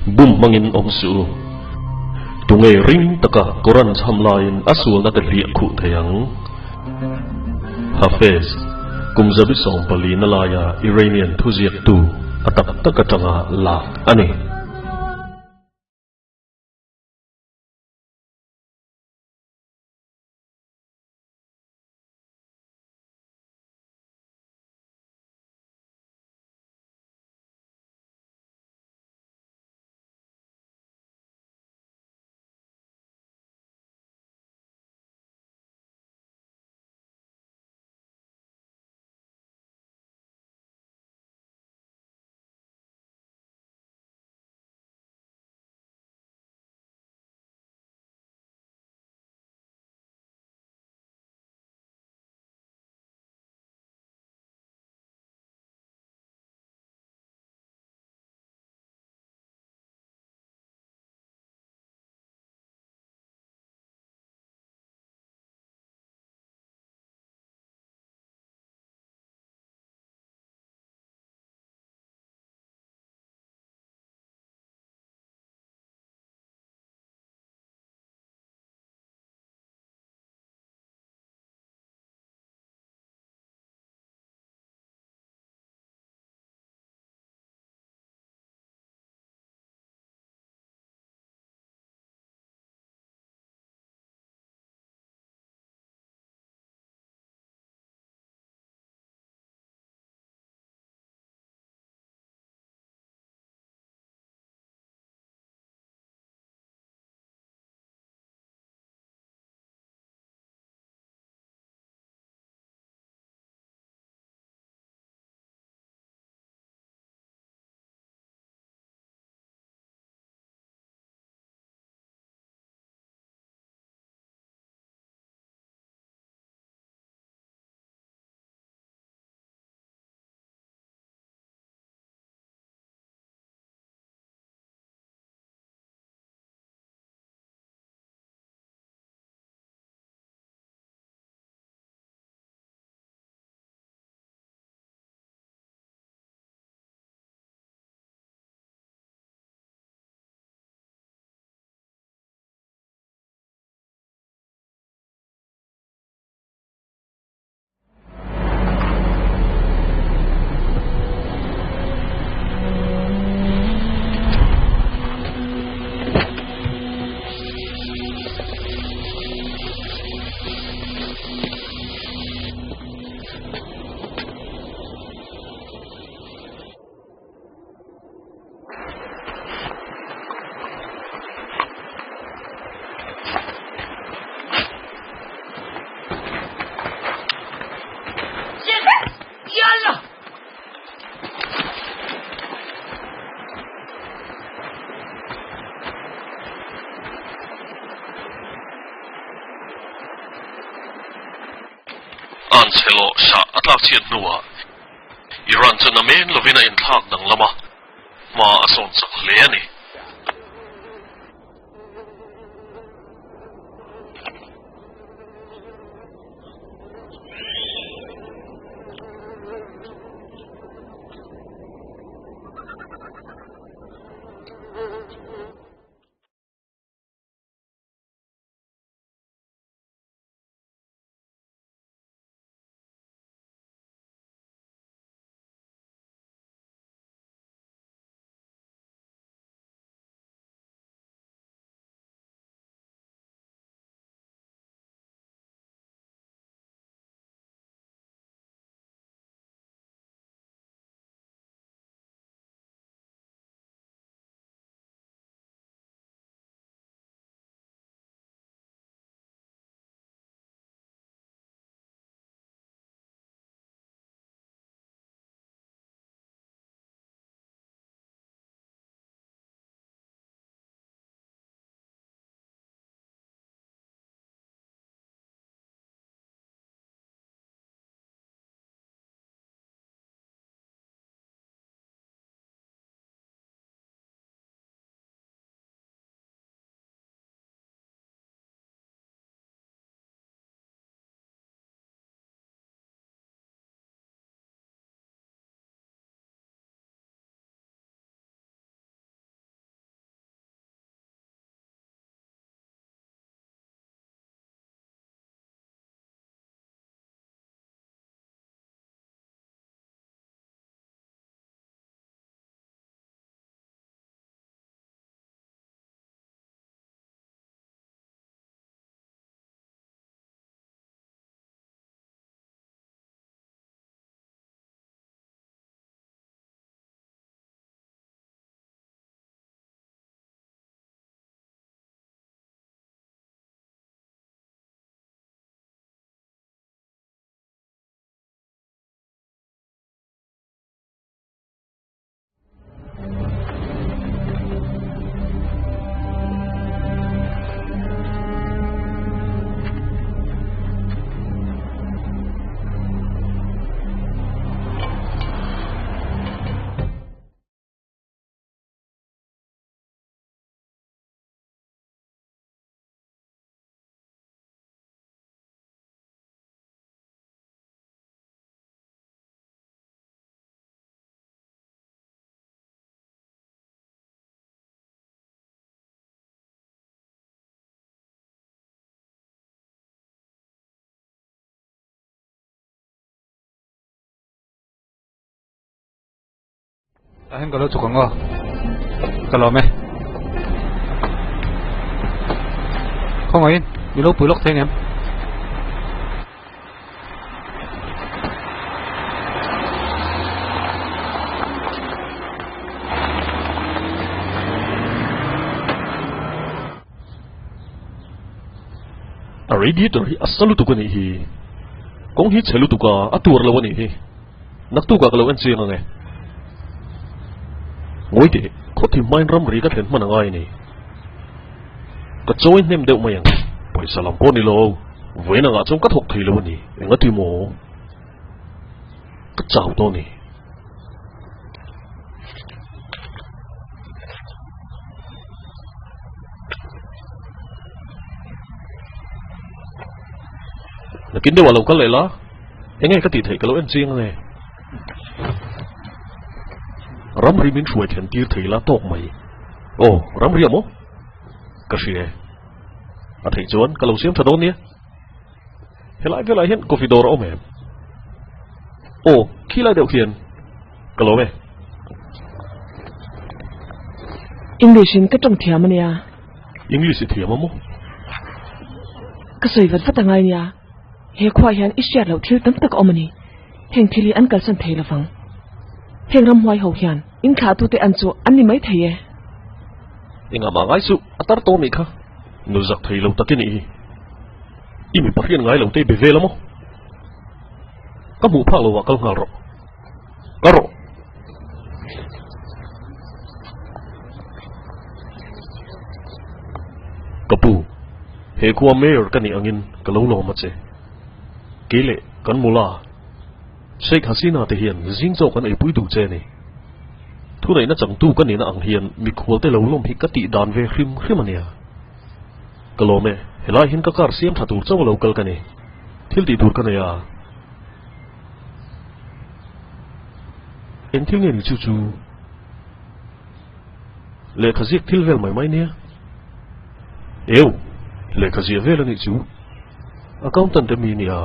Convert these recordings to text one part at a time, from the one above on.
Bum hmangin awm suh u. Tunge ring taka Koran chham laiin a sualna te hliah khuh thei ang? Hafez, kum zabi 14 na laia Iranian thuziaktu a tak tak atanga lak a ni. Anchhe lawh Shah a tlak chhiat hnuah Iran chu namen lovin a inthlak danglam a, hma a sawn chak hle a ni. Tah hian ka lo chhuk ang aw. Ka lawm e. Khawngaihin i lo pui lawk thei ngem? A radiator hi a sa lutuk a nih hi. Kawng hi chhe lutuk a, a tuar lo a nih hi. Naktukah ka lo en chiang ang e. Ngawi teh, khaw thim hmain ramri ka thlen hman a ngai a ni. Ka chawi hnem deuh mai ang. Pawisa lam pawh ni lo, vawiin angah chuan ka thawk thei lo a ni. Engati maw? Ka chau tawh a ni. Nakin deuh ah lo kal leh la, enge ka tih theih ka lo en chiang ange. Ramri min hruai thlen tir thei la tawk mai. Aw, ramri ah maw? Ka hria e. A theih chuan ka lo siam tha dawn nia. Helai velah hian coffee dawr a awm em? Aw, khilai deuh khian ka lawm e. English in ka tawng thiam ania. English i thiam a maw? Ka sawi vat vat angai nia. He khuaah hian i hriat loh thil tam tak a awm a ni. Heng thil hi an kalsan thei lovang. Heng ramhuai ho hian in thlahtute an chu an ni mai thei e. Engah mah ngai suh, a tar tawh anih kha. Nu zak thei lo tak i nih hi. I mipa hriat ngai lo te be vel a maw? Ka hmuh phak lovah kal nghal rawh. Ka rawh. Ka pu, he khua mayor ka nih angin ka lo lawm a che. Kei leh kan mula Sheikh Hasina te hian zing chaw kan eipui duh che a ni. Thuneihna changtu ka nihna ang hian mikhual te lo lawm hi ka tih dan ve hrim hrim a nia. Ka lawm e, helai hian ka car siam tha tur chauh a lo kal ka ni. Thil tih tur ka nei a. Eng thil nge ni chu chu? Lehkha ziak thil vel mai mai nia. Eu, lehkha ziah vel a nih chu. Accountant em mi nia.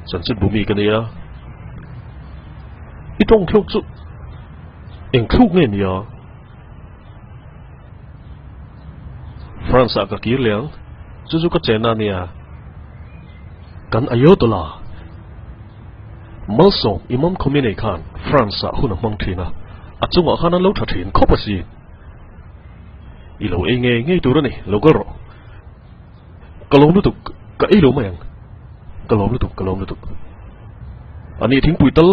Chanchin bu mi ka nia. I tawng thluk chu eng thluk nge nia? France ah ka kir leh ang, chu chu ka chen a nia. Kan Ayatollah Malsawm Imam Khomeini khan France ah hun a hmang thin a, a chungah khan an lo tha thin khawp a si. I lo ei ngei ngei tur a ni, lo kal rawh. Ka lawm lutuk, ka ei lo mai ang. Ka lawm lutuk, ka lawm lutuk. A ni thingpui tal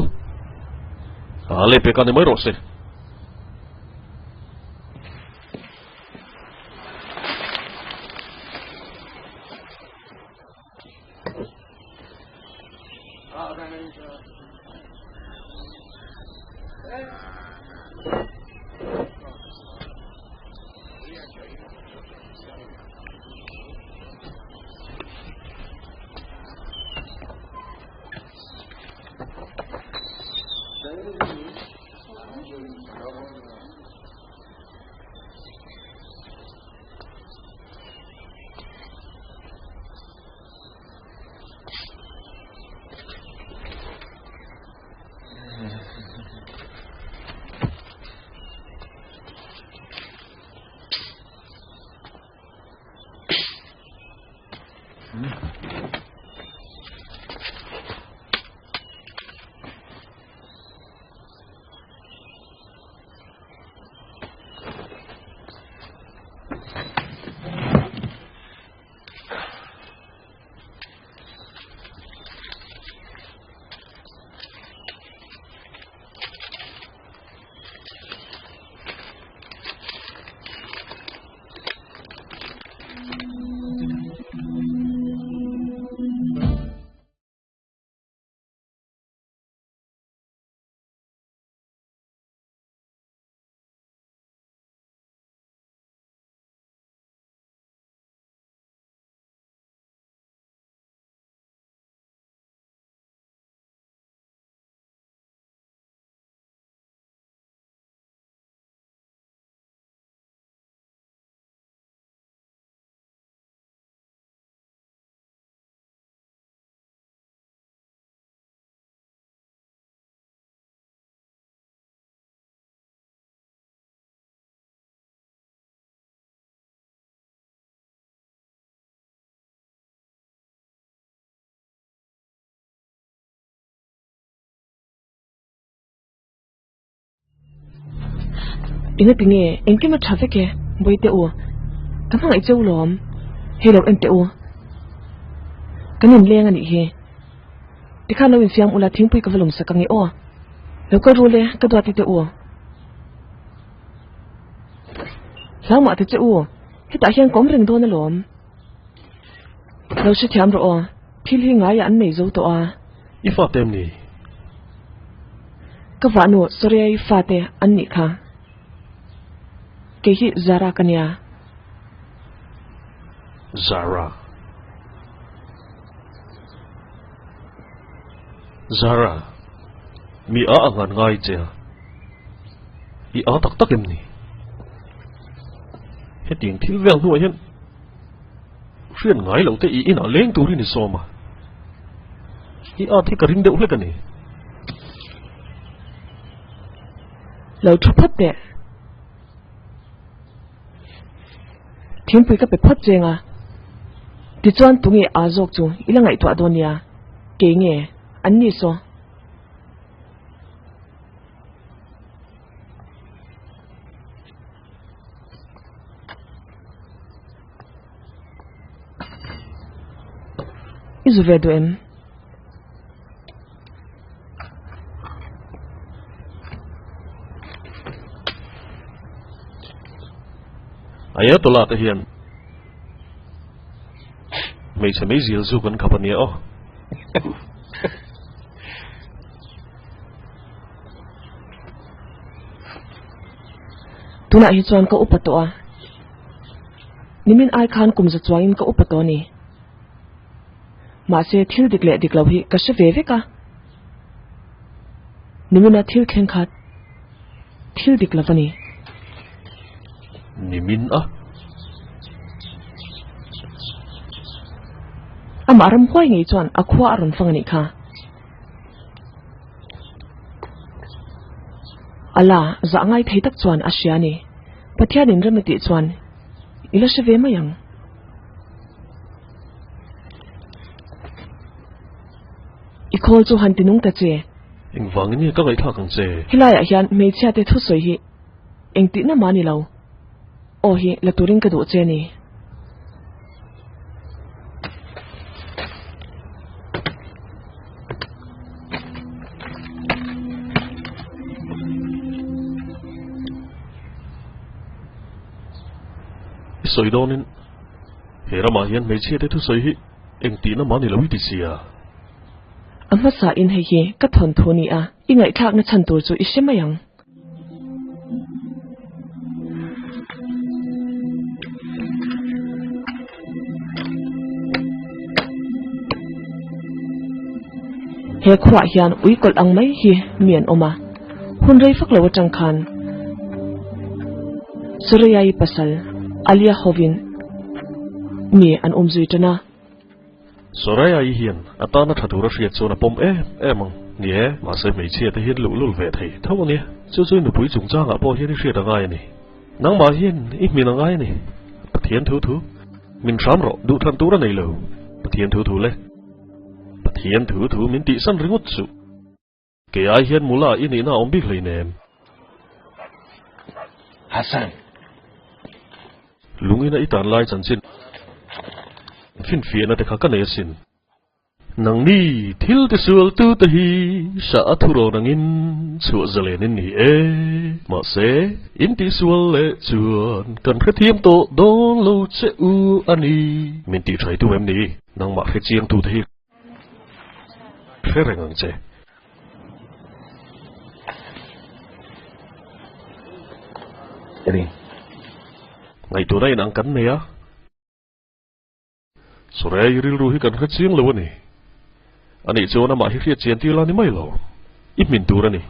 a leh pek a ni mai rawh se. Engati nge engkim a tha vek e, Bawihte u. Ka hmangaih cheu lawm. Hei lo en teh u. Kan inleng a nih hi. Tikhan lo insiam ula thingpui ka va lawm sak ange aw. Lo kal ru le, ka duat i teh u. Hlau mah ta che u, hetah hian ka awm reng dawn alawm. Lo hrethiam rawh aw, thil hi ngaiah an nei zo tawh a. I fate em ni? Ka vahnu Soraya-i fate an nih kha. Kei hi Zara ka nia. Zara. Zara, mi a ang an ngai che a. I a tak tak em ni? Hetiang thil vel hnuah hian hriat ngai loh te i inah leng turin i sawm a. I at hi ka ring deuh hlek a ni. Lo thu phawt teh. Thingpui ka pe phawt cheng a, tichuan tunge aa zawk chu i la ngaihtuah dawn nia, kei nge an ni saw? I zu ve duh em? Ayatollah te hian hmeichhe mai zil zu kan khap a nia aw. Tunah hi chuan ka upa tawh a, nimin ai khan kum za chuangin ka upa tawh a ni. Mahse thil dik leh dik lo hi ka hre ve vek a, nimina thil thleng khat thil dik lo a ni. Nimin a? Amah ramhuai ngei chuan a khua a rawn fang a nih kha. Ala, zah ngai thei tak chuan a hria a ni. Pathianin rem a tih chuan i la hre ve mai ang. I khawl chu han ti nung ta che. Engvangin nge ka ngaihthlak ang che? Helaiah hian hmeichhia te thusawi hi engtihna mah a ni lo. Aw hi la turin ka duh che a ni. I sawi dawnin He ramah hian hmeichhia te thusawi hi eng tihna mah ni lo i ti sia. A hmasa in hei hi ka thawnthu ni a, i ngaihthlakna chhan tur chu i hre mai ang. He khuaah hian ui kawlh ang mai hi mi an awm a, hun rei fak lo atang khan Suraya-i pasal Alia hovin mi an awm zui tan a. Soraya-i hian a tana tha tura hriat chuan a pawm em em ang. Ni e, mahse hmeichhia te hian luhlul ve thei tho a nia. Chu chu i nupui chungchangah pawh hian i hriat a ngai a ni. Nangmah hian i hmin a ngai a ni. Pathian thu thu. Min hram rawh, duhthlan tur a nei lo. Pathian thu thu le. Pathian thu thu min tihsan ringawt suh. Kei ai hian mula i nihna a awm bik hleinem. Hassan. Lungina i tan lai chanchin finfiahna te kha ka nei asin. Nangni thil ti sual tu te hi sa a thu rawn angin chhuah zalen in ni e. Mahse, in tih sual leh chuan kan hrethiam tawh dawn lo che u a ni. Min tih thai tu em ni? Nangmah hrechiang tu te hi. Hre reng ang che. Ngaihtuahna in ang kan nei a. Sorei rilru hi kan hre chiang lo a ni. Anih chuan amah hi hriat chian tir la ni mai lo. I hmin tur a ni.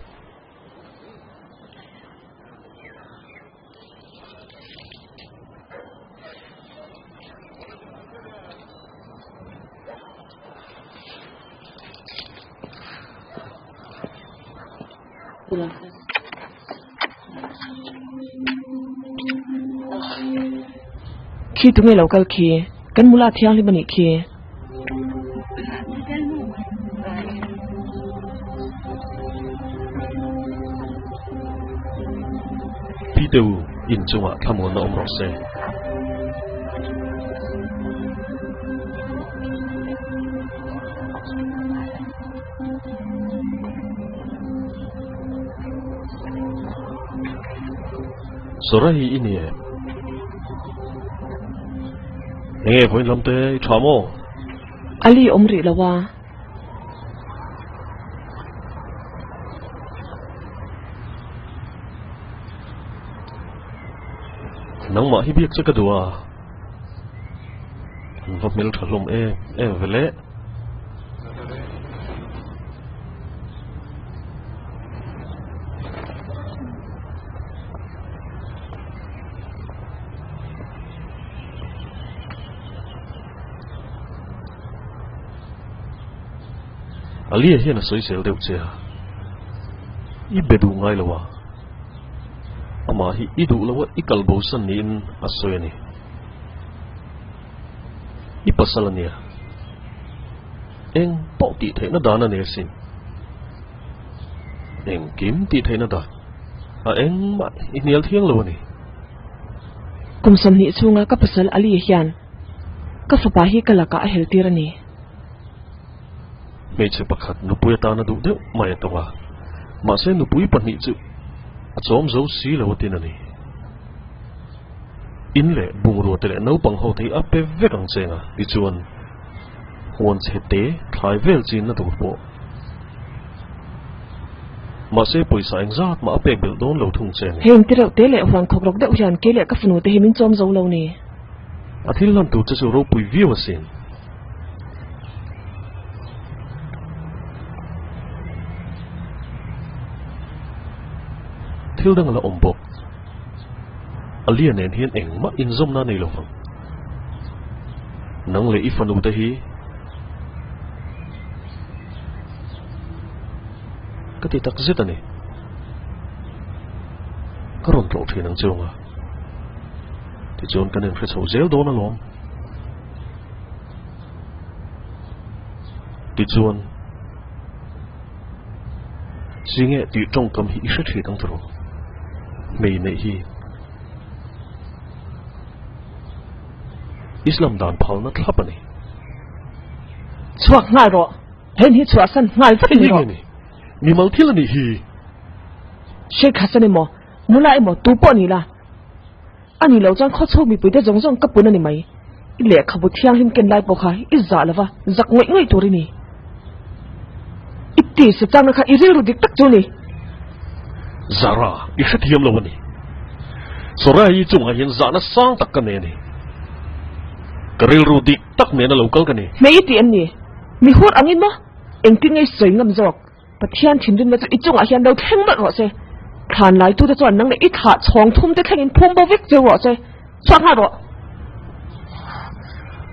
Khi tunge lo kal khi? Kan mula thianghlim a nih khi. Pi. Pi te u, in chungah thlamuanna awm rawh se. Sawrahi i ni em? Enge vawiin lam te i tha maw? Ali awm rih lo a. Nangmah hi biak che ka duh a. An va hmel tha hlawm em em ve le. Alia hian a sawisel deuh che a, i be duh ngai lo a, amah hi i duh lo a i kal bosan niin a sawi a ni. I pasal a nia. Eng pawh tih theihna dan a nei asin. Engkim tih theihna dan a engmah i hnial thiang lo a ni. Kum 20 chhunga ka pasal Ali hian ka fapa hi ka lakah a hel tir a ni. Hmeichhe pakhat nupui atana duh deuh mai a tawng a, mahse nupui pahnih chu a chawm zo si lo a tin a ni. In leh bungrua te leh naupang ho te hi a pe vek ang cheng a, tichuan huan chhe te thlai vel chinna tur pawh. Mahse pawisa engzat mah a pek belh dawn lo thung che a ni. Heng ti reuh te leh huan khawk rawk deuh hian kei leh ka fanu te hi min chawm zo lo ni. A thil hlan tur che chu ropui viau asin. Thil dang a la awm bawk. Alia nen hian engmah inzawmna a nei lo vang. Nang leh i fanu te hi ka ti tak zet a ni. Ka rawn tlawh thin ang chunga. Tichuan kan inhre chho zel dawn alawm. Tichuan Zinge tih tawngkam hi i hre thin ang tawh. Hmei neih hi Islam dan phalna thlap a ni. Chhuak nghal rawh. Hen hi chhuahsan nghal vek ni rawh. Hei hi nge ni? Mimal thil a nih hi. Sheikh Hassan emaw, Mula emaw tu pawh ni la. A ni lo chuan khawchhung mipuite zawng zawng ka pun a ni mai. I lehkhabu thianghlim ken lai pawh kha i zah lova zak ngawih ngawih tur i ni. I ti se changna kha i rilru dik tak chu a ni. Zara, i hrethiam lo a ni. Soraya-i chungah hian zahna sang tak ka nei a ni. Ka rilru dik tak nena lo kal ka ni. Hmei i ti em ni? Mi hur angin maw? Engtin nge i sawi ngam zawk? Pathian thinrimna chu i chungah hian lo thleng mawlh rawh se. Thlan laitute chuan nang leh i thlah chhawng thum te thlengin phum bo vek cheu rawh se. Chhuak nghal rawh.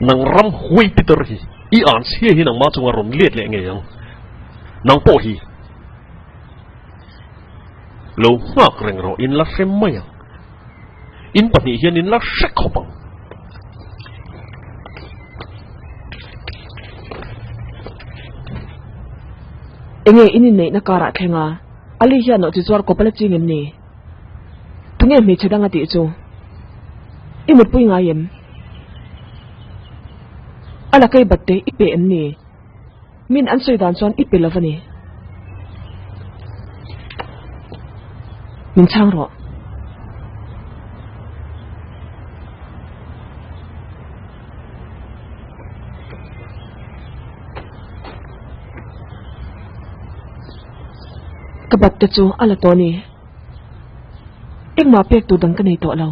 Nang ram huai Peter hi i an chhia hi nangmah chunga rawn let leh ngei ang. Nang pawh hi lo nghak reng rawh in la hre mai ang. In pahnih hian in la hre khawp ang. Enge in inneihna karah thleng a, Ali hian nawh chi chuar kawp a la ching em ni? Tunge hmeichhe dang a tih chu? I mutpui ngai em? A la kei bat te i pe em ni? Min an sawi dan chuan i pe lo a ni. Min chhang rawh. Ka bat te chu a la tawh a ni. Engmah pek tur dang ka nei tawh lo.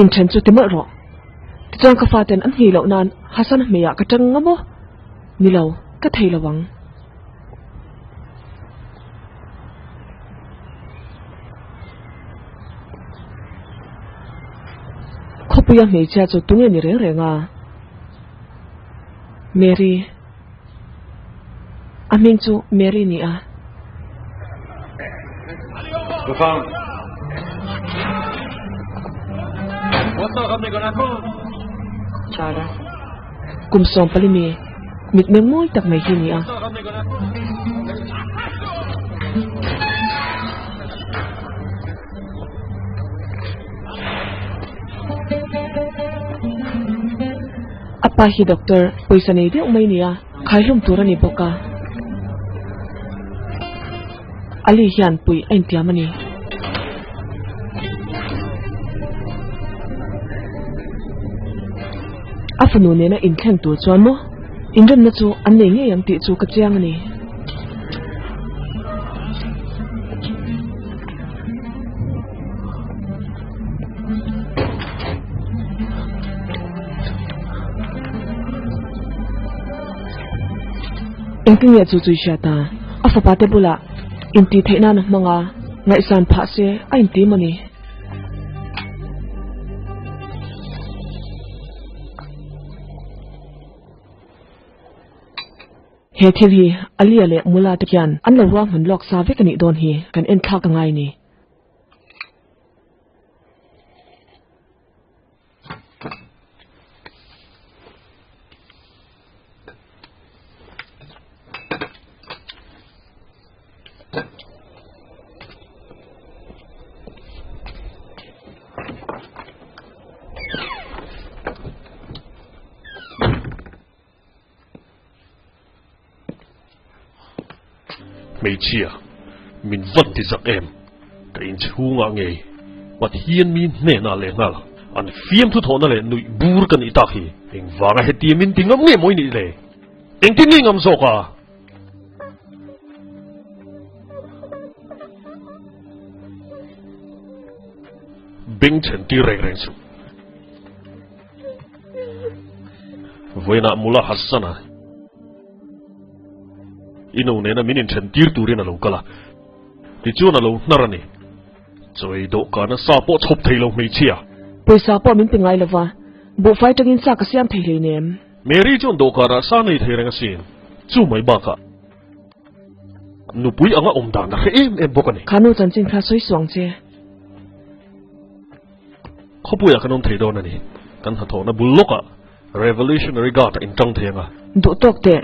Inthen chu ti mawlh rawh. Tichuan ka faten an hnih loh nan Hasan hmeiah ka tang nga maw? Ni lo, ka thei lo ang. Khawpuia hmeichhia chu tunge ni reng reng a? Mary. A hming chu Mary ni a. Kum 14 mi. Mitmeng mawi tak mai hi a ni a. A pa hi doctor pawisa nei deuh mai a ni a, khaihlum tur a ni bawk a. Ali hian puih a intiam a ni. A fanu nena inthleng tur chuan maw inremna chu an nei ngei ang tih chu ka chiang a ni. Engtin nge chu chu i hriat a? A fapa te bulah intih theih nan a hmang a, ngaihsan phah se a inti maw ni? He thil hi Alia leh Mula te khian an lo ruahman lawk sa vek a nih dawn hi kan en thlak a ngai ni. Hmeichhia, min van ti zak em? Ka inchhungah ngei Pathian mi hnenah lehnghal an fiamthu thawhna leh nuih bur ka nih tak hi. Engvanga hetia min ti ngam nge maw i nih le? Engtin nge i ngam zawk a? Beng then tir reng reng suh. Vawiinah Mullah Hassan-a i nu nena min inthen tir turin a lo kal a, tichuan a lo hnar a ni. Chawi dawhkana sa pawh chhawp thei lo hmeichhia. Pawisa pawh min pe ngai lo va, buhfai tangin sa ka siam thei hleinem. Mary chuan dawhkanah sa nei thei reng asin, chu mai bakah nupui anga awm dan a hre em em bawk a ni. Kha nu chanchin kha sawi suang che. Khawpuiah kan awm thei dawn a ni. Kan hnathawhna bul lawkah Revolutionary Guard a inṭang thei ang a. Duh tawk teh.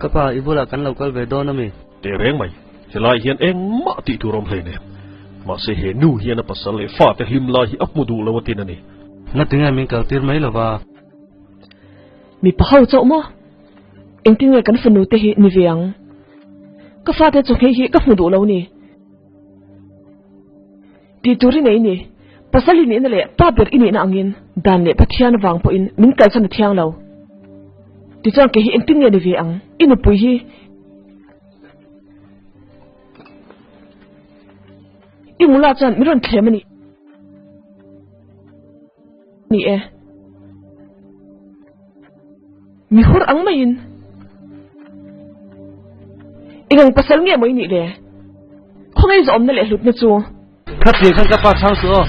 Ka pa, i bulah kan lo kal ve dawn a mi? Teh reng mai. Helai hian engmah tih tur a awm hleinem. Mahse he nu hian a pasal leh fate hlim lai hi a hmu duh lo atin a ni. Ngatinge min kaltir mai lova? Mipa ho chauh maw? Engtin nge kan fanu te hi ni ve ang? Ka fate chu nghei hi ka hmu duh lo ni. Tih tur i nei ni. Pasal i nihna leh pa ber i nihna angin dan leh Pathian avang pawhin min kalsan a thiang lo. Tichuan kei hi engtin nge ni ve ang? I nupui hi i mula chuan min rawn thlem a ni. Ni e. Mi hur ang maiin. Engang pasal nge maw i nih le? Khawngaih zawmna leh hlutna chu. Kha pian khan ka pa chhang suh aw.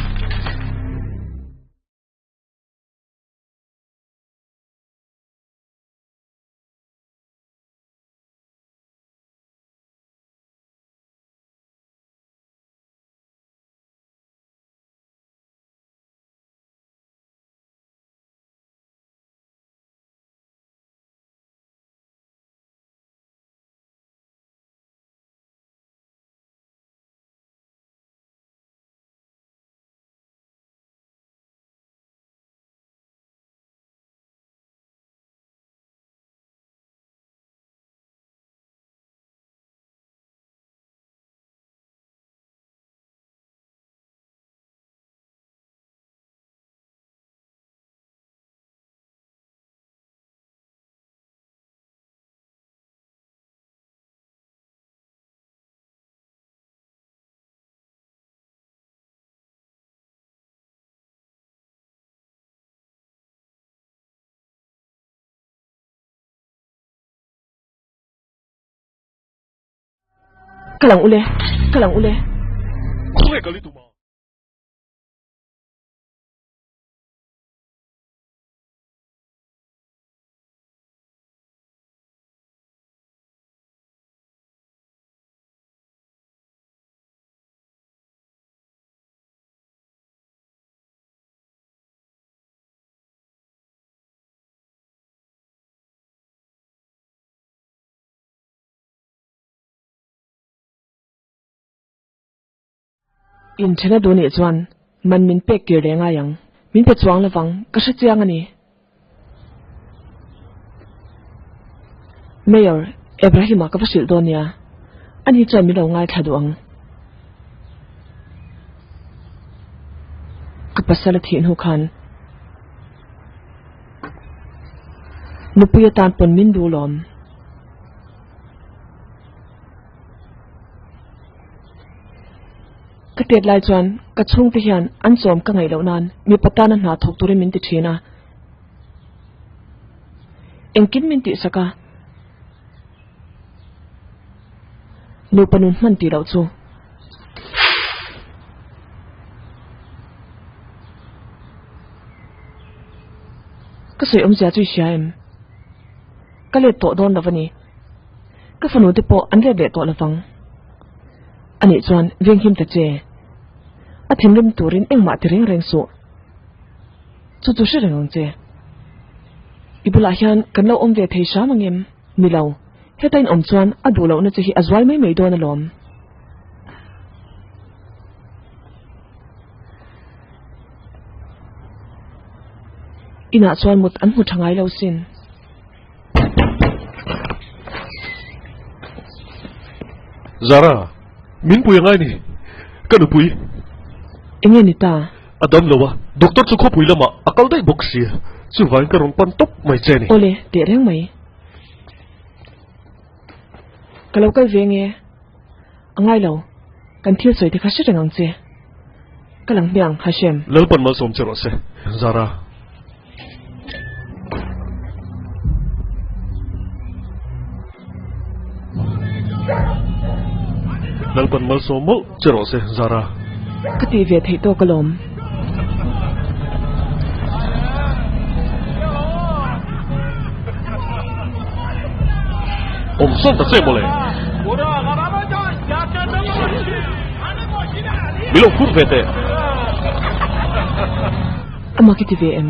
Ka lang ule, ka lang ule. Khawnge kal i tum a? Inṭhen a duh nih chuan man min pek kir leh ngai ang. Min pe chuang lovang, ka hre chiang a ni. Mayor Ebrahim-a ka va hrilh dawn nia, ani chuan min lo ngaithla duh ang. Ka pasal a thih hnu khan nupui atan pawn min duh lawm. Ka tet lai chuan ka chhungte hian an chawm ka ngaih loh nan mipa tana hna thawk turin min ti thin a. Engkim min tihsak a, nupa nun hman tih loh chu. Ka sawi awmzia chu i hria em? Ka let tawh dawn lo a ni. Ka fanu te pawh an let leh tawh lovang. Anih chuan venghim ta che. A thinrim turin engmah ti reng reng suh. Chu chu hre reng ang che. I bulah hian kan lo awm ve thei hram ang em? Ni lo. Heta in awm chuan a duh lohna che hi a zual mai mai dawn alawm. Inah chuan mut an hmu tha ngai lo sin. Zara, min pui angai ni. Ka nupui. Enge ni ta? A dam lo a, doctor chu khawpui lamah a kal daih bawk si. Chuvangin ka rawn pan tawp mai che ni. Awle, teh reng mai. Ka lo kal ve nge? A ngai lo, kan thil sawi te kha hre reng ang che. Ka lang hmiang, Hashem. Lalpan malsawm che rawh se, Zara. Lalpan malsawm mawlh che rawh se, Zara. Ka tih ve theih tawk alawm. Awm sawn ta che mawle. Mi lo phur ve teh. Amah ki ti ve em?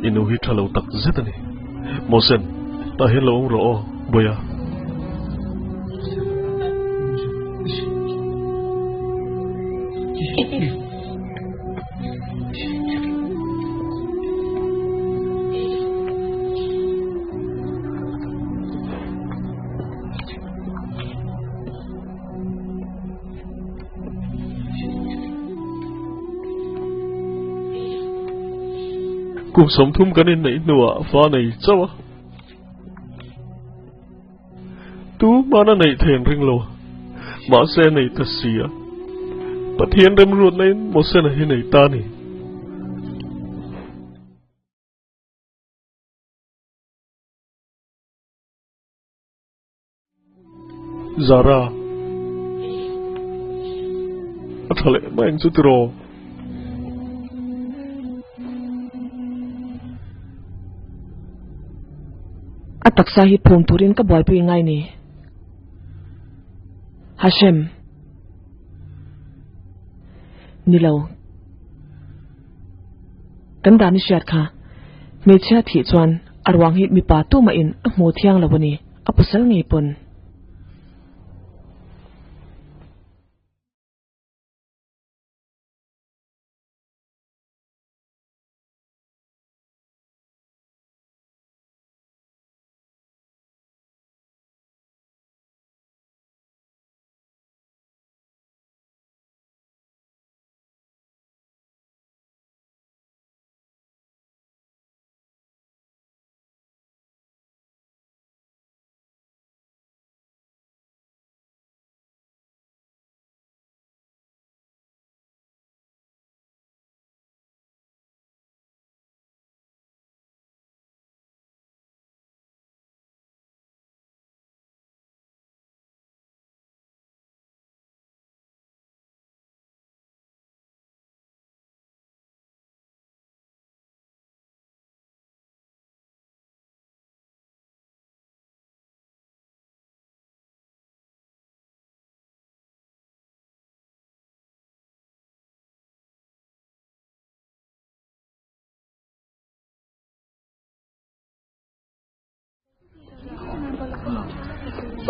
I nu hi tha lo tak zet a ni. Mohsen, tah hian lo awm rawh aw, Bawiha. Kum 30 kan inneih hnuah fa nei chauh a. Tu hmana neih thei an ring lo a, mahse a nei ta si a. Pathian remruatna in Mosena hi nei ta a ni. Zara, a tha leh mai ang chu tiraw? A taksa hi phum turin ka buaipui ngai ni. Hashem. Ni lo. Kan dan i hriat kha. Hmeichhia thih chuan a ruang hi mipa tumahin a hmu thiang lo a ni, a pasal ngei pawn.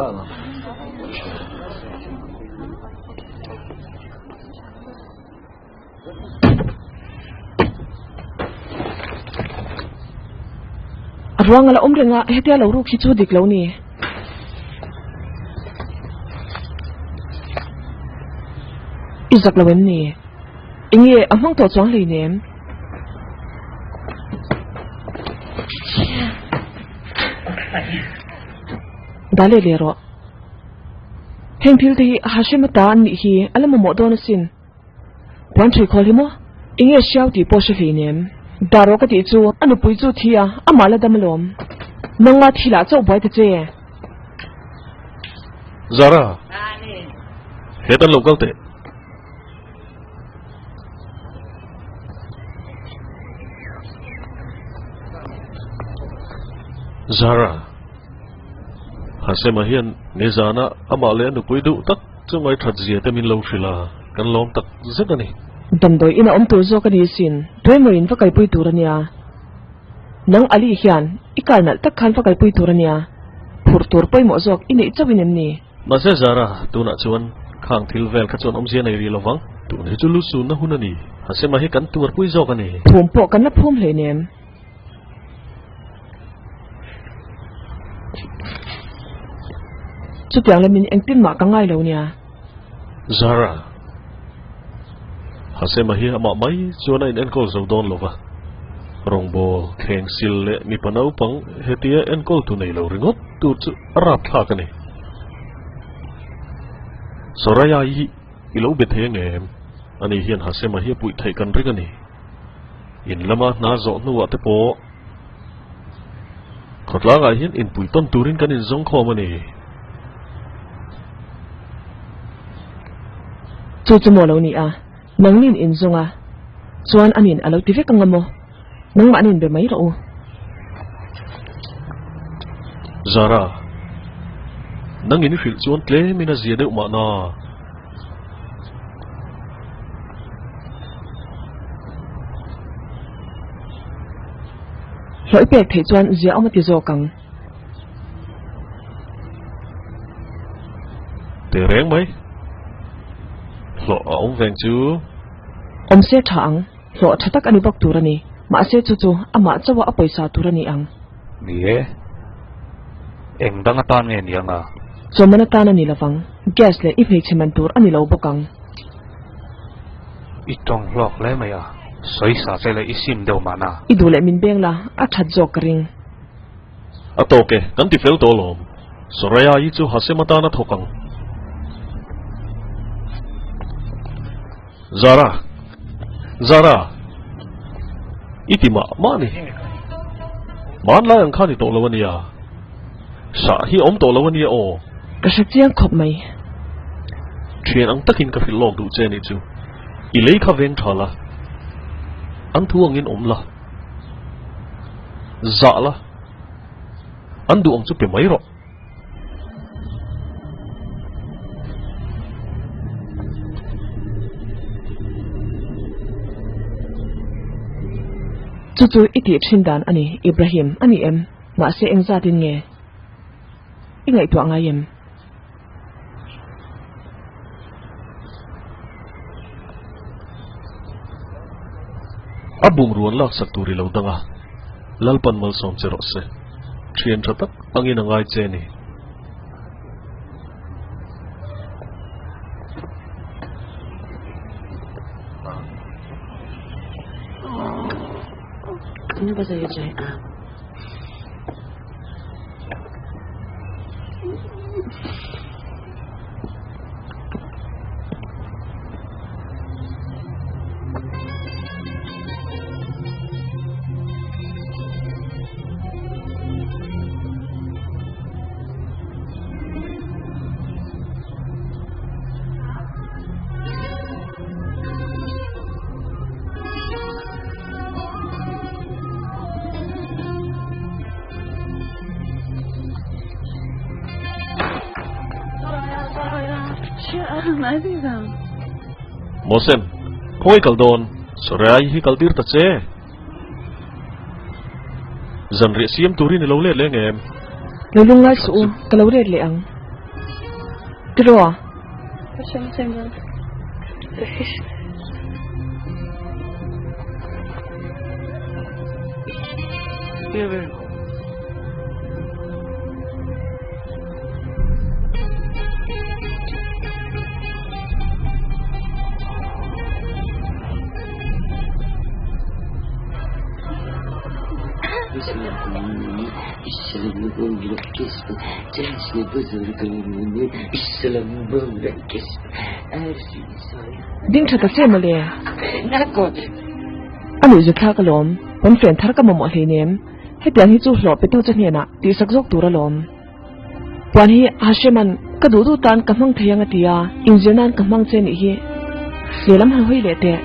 A ruang a la awm reng a, hetia lo ruk hi chu dik lo ni. I zak lo em ni? Enge a hmang tawh chuang hleinem? Dah leh leh rawh. Heng thil te hi Hashim ata an nih hi a la mamawh dawn asin. Puan ṭhui khawl hi maw? Enge hriau tih pawh hre hleinem. Dah rawh ka tih chu a nupui chu thi a, amah la dam alawm. Nangma thilah chauh buai ta che. Zara, hetan lo kal teh. Zara, Hasema hian nizana amah leh a nupui duh tak chu ngaithat zia te min lo hrilh a, kan lawm tak zet a ni. Damdawi ina awm tur zawk a ni sin, tuemawiin va kalpui tur a nia. Nang Ali hian i kar nalh tak khan va kalpui tur a nia, phurh tur pawimawh zawk i neih chauhin em ni? Mahse Zara, tunah chuan khang thil vel kha chuan awmzia nei rih lovang. Tun hi chu lu sunna hun a ni. Hasema hi kan tuarpui zawk a ni. Phum pawh kan la phum hleinem. Chutiang lamin engtin mah ka ngai lo nia. Zara, Hasema hi amah mai chuan a in enkawl zo dawn lova. Rawngbâwl, thleng sil leh mipa naupang hetia enkawl tu nei lo ringawt tur chu a rapthlak a ni. Soraya hi i lo be thei angem? Ani hian Hasema hi a puih theih kan ring a ni. In lama hna zawh hnuah te pawh khawtlangah hian inpui tawn turin kan inzawng khawm a ni. Chu chu maw lo ni a, nangnin inzawng a, chuan anin a lo ti vek ang a maw? Nangmah nin be mai rawh u. Zara, nangin i hrilh chuan tlemin a zia deuh mahna. Hlawh i pek theih chuan zia awm a ti zawk ang. Teh reng mai. Hlawh a awm veng chu. Awm se tha ang. Hlawh tha tak a ni bawk tur a ni. Mahse chu chu amah chauha a pawisa tur a ni ang. Ni e. Eng dang atan nge ni anga? Chawman atan a ni lovang. Gas leh i hmeichhe man tur a ni lo bawk ang. I tawng hlawk hle mai a, sawisa che leh i sim deuh mahna. I duh leh min beng la, a that zawk ka ring. A tawk e, kan ti fel tawh alawm. Soraya i chu Hasem atan a thawk ang. Zara! Zara! I ti mah mah a ni. Hmanlai ang kha ni tawh lo a nia. Sah hi a awm tawh lo a nia aw. Ka hre chiang khawp mai. Thian ang takin ka hrilh lawk duh che nih chu. I lei kha veng tha la. An thu angin awm la. Zah la. An duh ang chu pe mai rawh. Chu chu i tih thin dan a ni, Ibrahim, a ni em? Mahse engzatin nge i ngaihtuah ngai em? A bungrua an laksak tur i lo dang a, Lalpan malsawm che rawh se. Thian tha tak angin a ngai che ni. Mosem, khawi kal dawn? Sarai hi kal tir ta che. Zanriah siam turin i lo let leh ngem? Lo lunglai suh u, ka lo let leh ang. Tiraw? Ding tha ta che mawle. A nuih zet thlak alawm. Pawn fen thar ka mamawh hleinem. Hetiang hi chu hlawh petu che hnenah tihsak zawk tur alawm. Puan hi Hasheman ka duh duh tan ka hmang thei ang a ti a, inzir nan ka hmang che nih hi. Lehlam han hawi leh teh.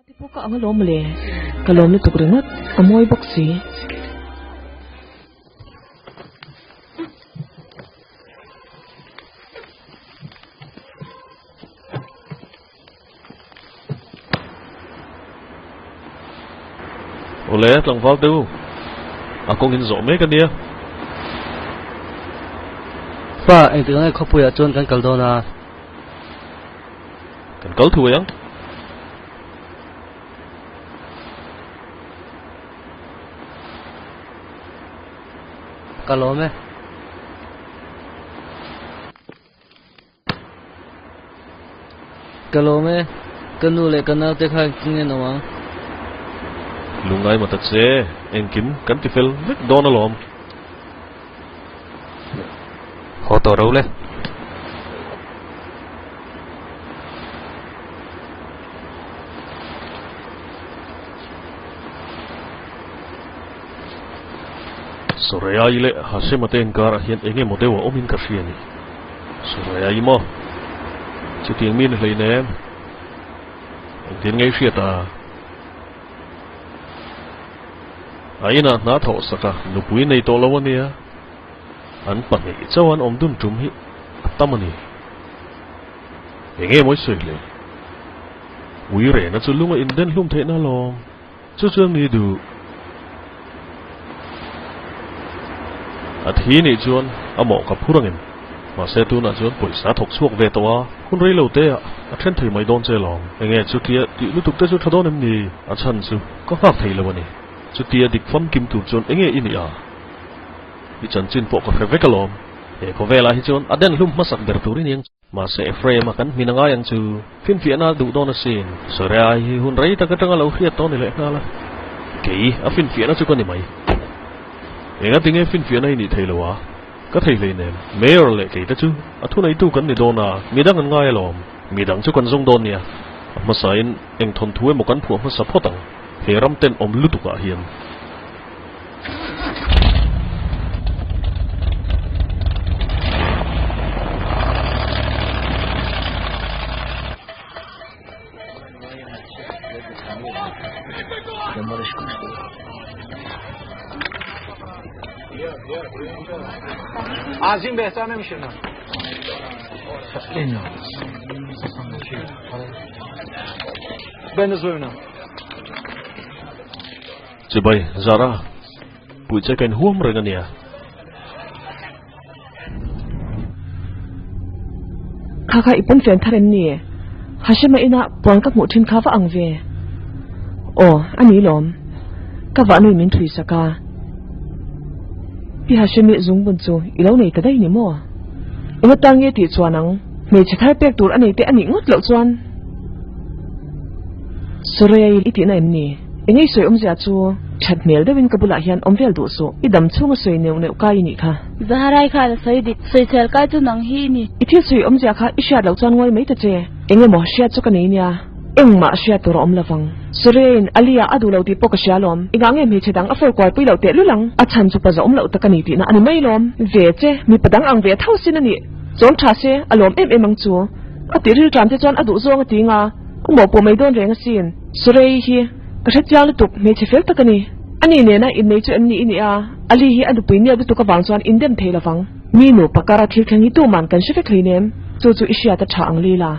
Ti pawh ka ang alawm le, ka lawm lutuk ringawt, a mawi bawk si. Awle, tlangval te u, a kawng in zawh mek a nia. Pa, engtik ange khawpuiah chuan kan kal dawn a? Kan kal thuai ang. Ka lawm e. Ka lawm e. Ka nu leh ka naute kha engtin nge an awm ang? Lungngai mata che, engkim kan ti fel vek dawn alawm. Haw tawh ro le. Soraya-i leh Hashema te inkarah hian eng emaw deuh a awmin ka hria a ni. Soraya-i maw? Chutiang mi ni hleinem. Engtin nge i hriat a? A inah hna thawh sak a, nupui nei tawh lo a nia. An pahnih chauh an awm dun tum hi a tam a ni. Eng nge mawi sawi hle? Ui rehna chu lung a inden hlum theihna alawm. Chu chuan mi duh. A thi nih chuan a mawh ka phur angin. Mahse tunah chuan pawisa thawk chhuak ve tawh a, hun rei lo te ah a then thei mai dawn che lawm. Enge chutia tih lutuk te chu tha dawn em ni? A chhan chu ka nghak thei lo a ni. Chutia dik famkim tur chuan enge i nih a? I chanchin pawh ka hre vek alawm. He khawvelah hi chuan a den hlum hmasak ber tur i ni ang. Mahse Ephraim-a kan hmin a ngai ang chu finfiahna a duh dawn asin. Sarai hi hun rei tak atanga lo hriat tawh a ni leh nghal a. Kei a finfiahna chu ka ni mai. Enga tinge finfiahna i nih thei lo a? Ka thei hleinem. Mayor leh kei te chu a thuneitu kan ni dawn a, midang an ngai alawm. Midang chu kan zawng dawn nia. A hmasain eng thawnthu emaw kan phuah hmasa phawt ang. He ram tenawm lutukah hian. Chibai, Zara, puih che ka inhuam reng a nia. Kha kha i pawn fen thar em ni? Hashema ina puan ka hmuh thin kha va ang ve. Aw, a ni lawm. Ka vah nui min thui sak a. Pi Hashemi zungbun chu i lo nei ta daih ni maw? Eng atan nge tih chuan ang? Hmeichhe thar pek tur a nei te a nih ngawt loh chuan. Soraya i tihna em ni? Eng ei sawi awmzia chu? That hmel deuhin ka bulah hian awm vel duh suh. I dam chhunga sawi neuh neuh kai i nih kha. Zaharai khan a sawi dik. Sawisel kai chu nang hi i ni. I thil sawi awmzia kha i hriat loh chuan ngawi mai ta che. Eng emaw hriat chu ka nei nia. Engmah hriat tur a awm lovang. Surein, Alia a duh lo tih pawh ka hria lawm. Engah nge hmeichhe dang a fawr kual pui loh tehlul ang? A chhan chu paza awm loh tak a ni tihna a ni mai lawm. Ve che, mipa dang ang ve tho sin a nih. Chawm tha se, a lawm em em ang chu. A tih rilṭam te chuan a duh zawng a ti nga, a mawhpawh mai dawn reng asin. Surei hi ka hre chiang lutuk, hmeichhe fel tak a ni. Ani nena innei chu em ni i nia, Ali hi a nupui nep lutuk avang chuan indem thei lovang. Mi nupa kara thil thleng hi tuman kan hre vek hleinem, chu chu i hriat a tha ang Lila.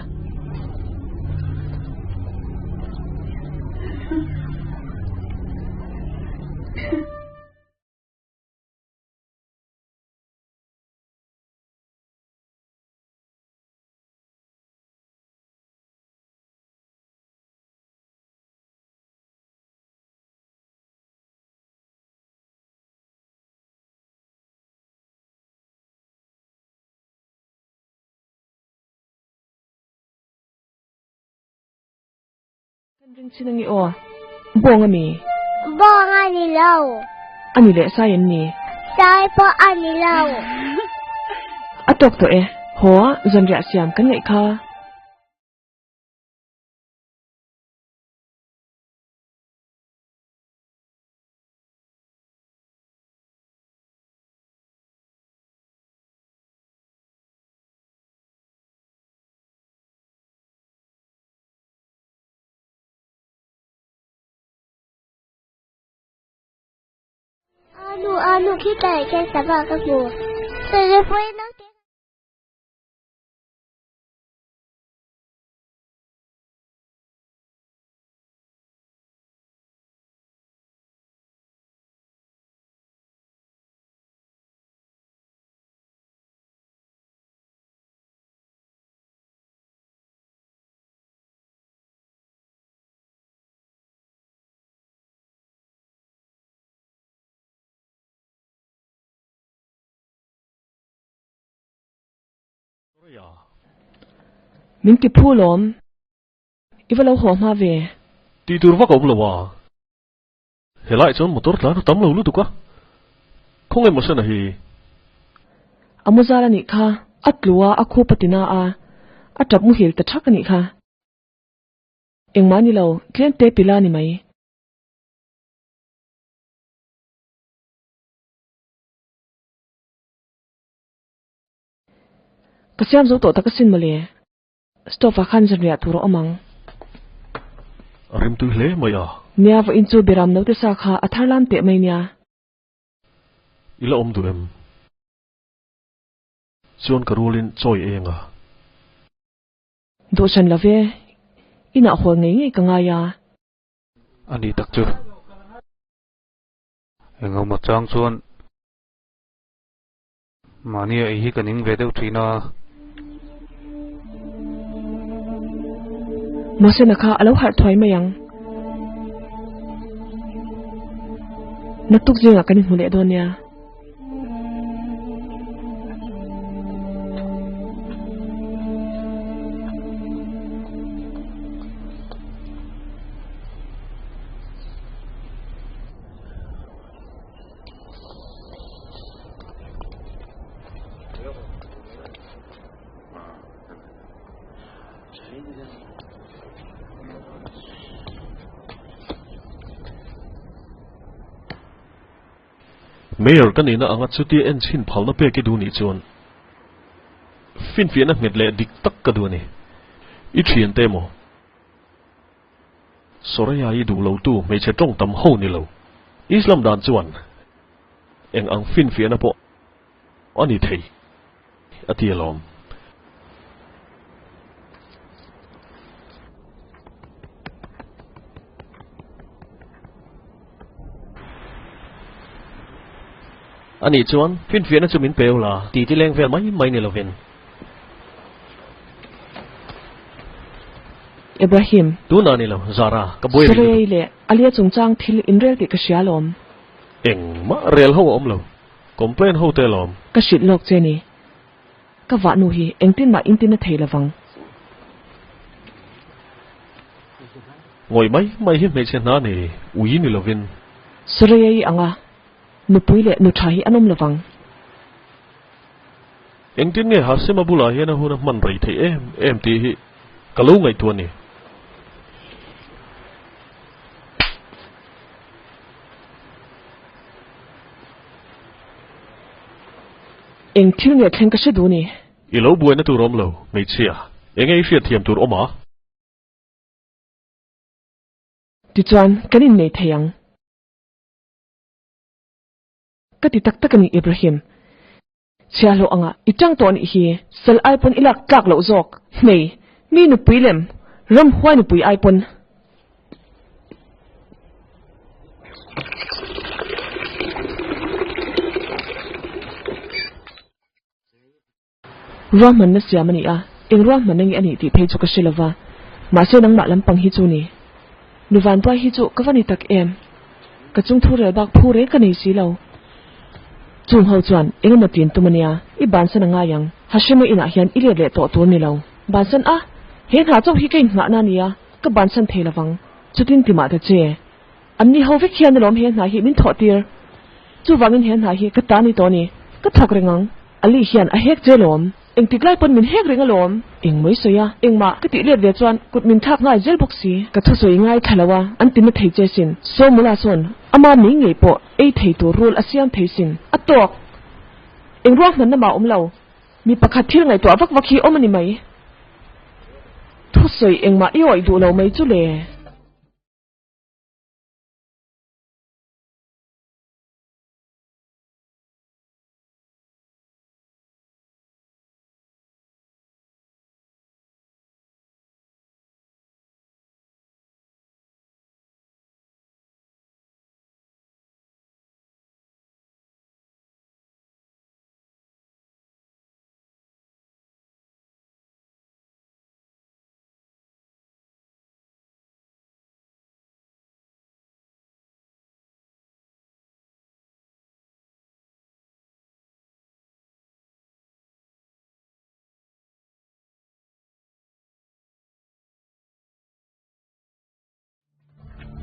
Kan ring chin ange aw. Bawng a mi? Bawng a ni lo. A ni leh sai an ni? Sai pawh a ni lo. A tawk tawh e. Haw a, zanriah siam kan ngaih kha. Anu anu khitah hian sava ka hmu. Telephone naute. Min ti phu lawm. I va lo haw hma ve. Tih tur vak a awm lo a. Helai chuan motor tlan a tam lo lutuk a. Khawnge maw Sena hi? A mu zal a nih kha. A tlu a, a khup a ti na a. A tap muhil ta thak a nih kha. Engmah ni lo, tlem te pila ni mai. Ka siam zo tawh tak asin mawle. Stove ah khan zanriah tur a awm ang. A rim tui hle mai a. Nia vawiin chu Biram naute sa kha a thar lam teh mai nia. I la awm duh em? Chuan ka rualin chawi eng a. Duh hran lo ve. Inah hawl ngei ngei ka ngai a. A ni tak chu. Engemaw chang chuan Mahnia ei hi ka ning ve deuh thin a. Mosena kha a lo harh thuai mai ang. Naktuk zingah kan inhmu leh dawn nia. Mayor ka nihna anga chutia en chhin phalna pek i duh nih chuan finfiahna nghet leh dik tak ka duh a ni. I thiante emaw? Soraya i duh lo tu hmeichhe tawng tam ho ni lo. Islam dan chuan eng ang finfiahna pawh a ni thei a ti alawm. Anih chuan finfiahna chu min pe ula ti ti leng vel mai mai ni lovin. Ibrahim. Tunah ni lo, Zara, ka buai rih lutuk. Surey leh Alia chungchang thil inrel tih ka hria alawm. Engmah rel ho a awm lo, complain ho te alawm. Ka hrilh lawk che ni. Ka vahnu hi engtin mah intin a thei lovang. Ngawih mai mai hi hmeichhe hna nei ui ni lovin. Soraya-i anga nupui leh nu tha hi an awm lovang. Engtin nge Hasima bulah hian a hun a hman rei theih em em tih hi ka lo ngaihtuah a ni. Eng thil nge thleng ka hre duh ni? I lo buaina tur awm lo, hmeichhia. Enge i hriatthiam tur awm a? Tichuan, kan innei thei ang. Ka ti tak tak a ni, Ibrahim. Chhiahhlawh anga i tang tawh nih hi sal ai pawn i lak tlak loh zawk. Hmei, mi nupui lem, ramhuai nupui ai pawn. Ruahmanna siam a ni a, eng ruahmanna nge a nih tih phei chu ka hre lo va, mahse nangmah lampang hi chu ni. Nu Vantuai hi chu ka va ni tak em? Ka chung thu rel bak phu reng ka nei si lo. Chung ho chuan eng emaw tin tum a nia, i bansan a ngai ang. Hashema inah hian i let leh tawh tur ni lo. Bansan a? He hna chauh hi ka inhnghahna a nia, ka bansan thei lo vang. Chutin ti mah ta che. An ni ho vek hian alawm he hna hi min thawh tir. Chuvangin he hna hi ka ta ni tawh a ni. Ka thawk reng ang. Ali hian a hek che alawm. Engtik lai pawn min hek reng alawm. Eng mai sawi a, engmah ka tih let ve chuan kut min thlak nghal zel bawk si. Ka thusawi ngai thla lo a, an ti na thei che sin. Sawmula sawn ama mei ngei pawh ei thei tur rul a siam thei sin. A tawk! Eng ruahmanna mah awm lo. Mi pakhat thil ngaihtuah vak vak hi awm a ni mai. Thusawi engmah i awih duh lo mai chu le.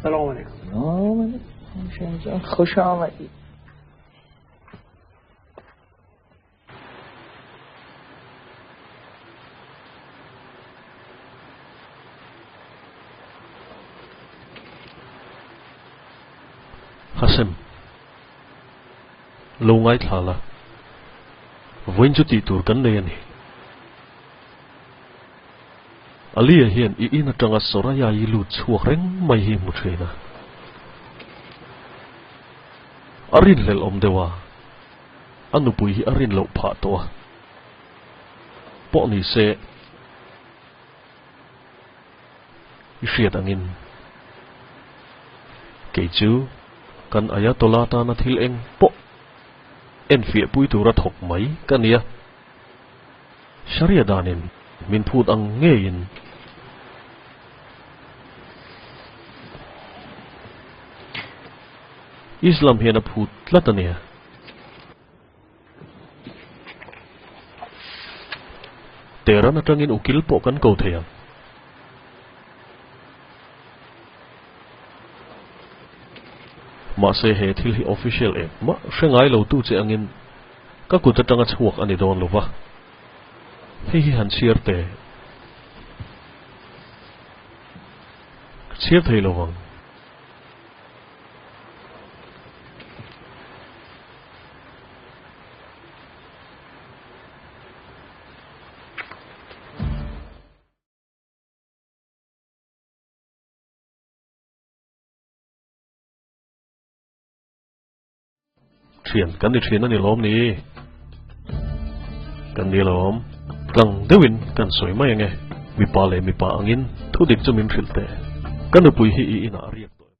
سلام علیکم سلام علیکم جان خوش آمدید Hashem, lo ngaithla la, vawiin chu tih tur kan nei a ni. Alia hian i in atanga Soraya-i lut chhuak reng mai hi hmu thin a. A rinhlelh awm deuh a. A nupui hi a rin loh phah tawh a. Pawh ni se, i hriat angin kei chu kan Ayatollah tana thil eng pawh enfiah pui tura thawk mai ka nia. Sharia danin min phut ang ngeiin. Islam hian a phut tlat a nia. Tehran atangin ukil pawh kan ko thei ang. Mahse he thil hi official engmah hre ngai lo tu che angin ka kut atanga chhuak a ni dawn lo va. Hei hi han chhiar teh. Ka chhiar thei lo vang. Thian kan ni thin a ni lawm ni. Kan ni lawm. Tlang deuhin kan sawi mai ange. Mipa leh mipa angin thu dik chu min hrilh teh. Ka nupui hi i inah a riak tawh em?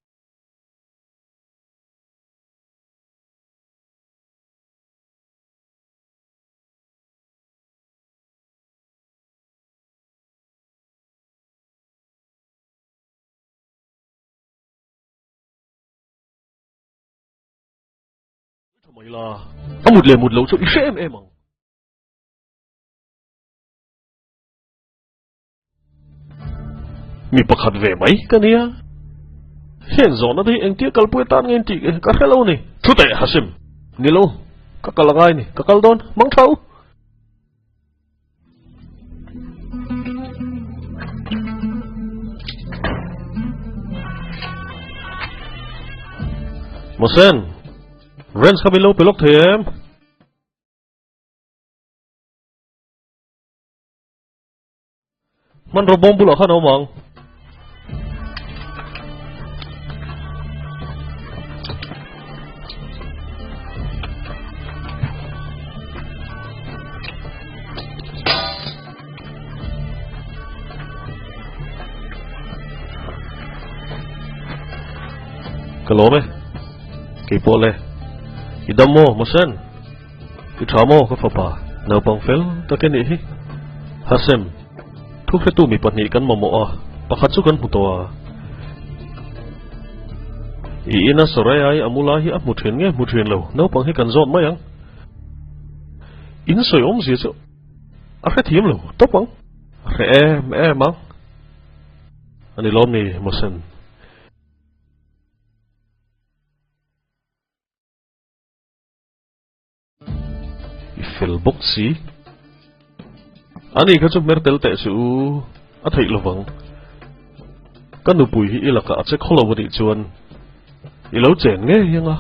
Mai la, a mut leh mut lo chu i hre em em ang. Mi pakhat ve mai ka nia. Heng zawhna te hi engtia kalpui atan nge tih ka hre lo ni. Thu teh Hasim. Ni lo, ka kal a ngai ni. Ka kal dawn, mang tha u. Mosen, Rens kha min lo pe lawk thei em? Hmanraw bawm bulah khan a awm ang. Ka lawm e. Kei pawh le. I dam maw, Mosen? I tha maw ka fapa? Naupang fel tak i nih hi. Hasem, thu hretu mi pahnih kan mamawh a, pakhat chu kan hmu tawh a. I ina Soraya-i a mu lai hi a hmu thin nge hmu thin lo, naupang hi kan zawt mai ang. In sawi awmzia chu a hrethiam lo tawp ang. A hre em em ang. A ni lawm ni, Mosen? I fel bawk si. Ani kha chu hmer tel teh suh u, a theih lovang. Ka nupui hi i lakah a che khaw lo anih chuan i lo chen ngei ang a.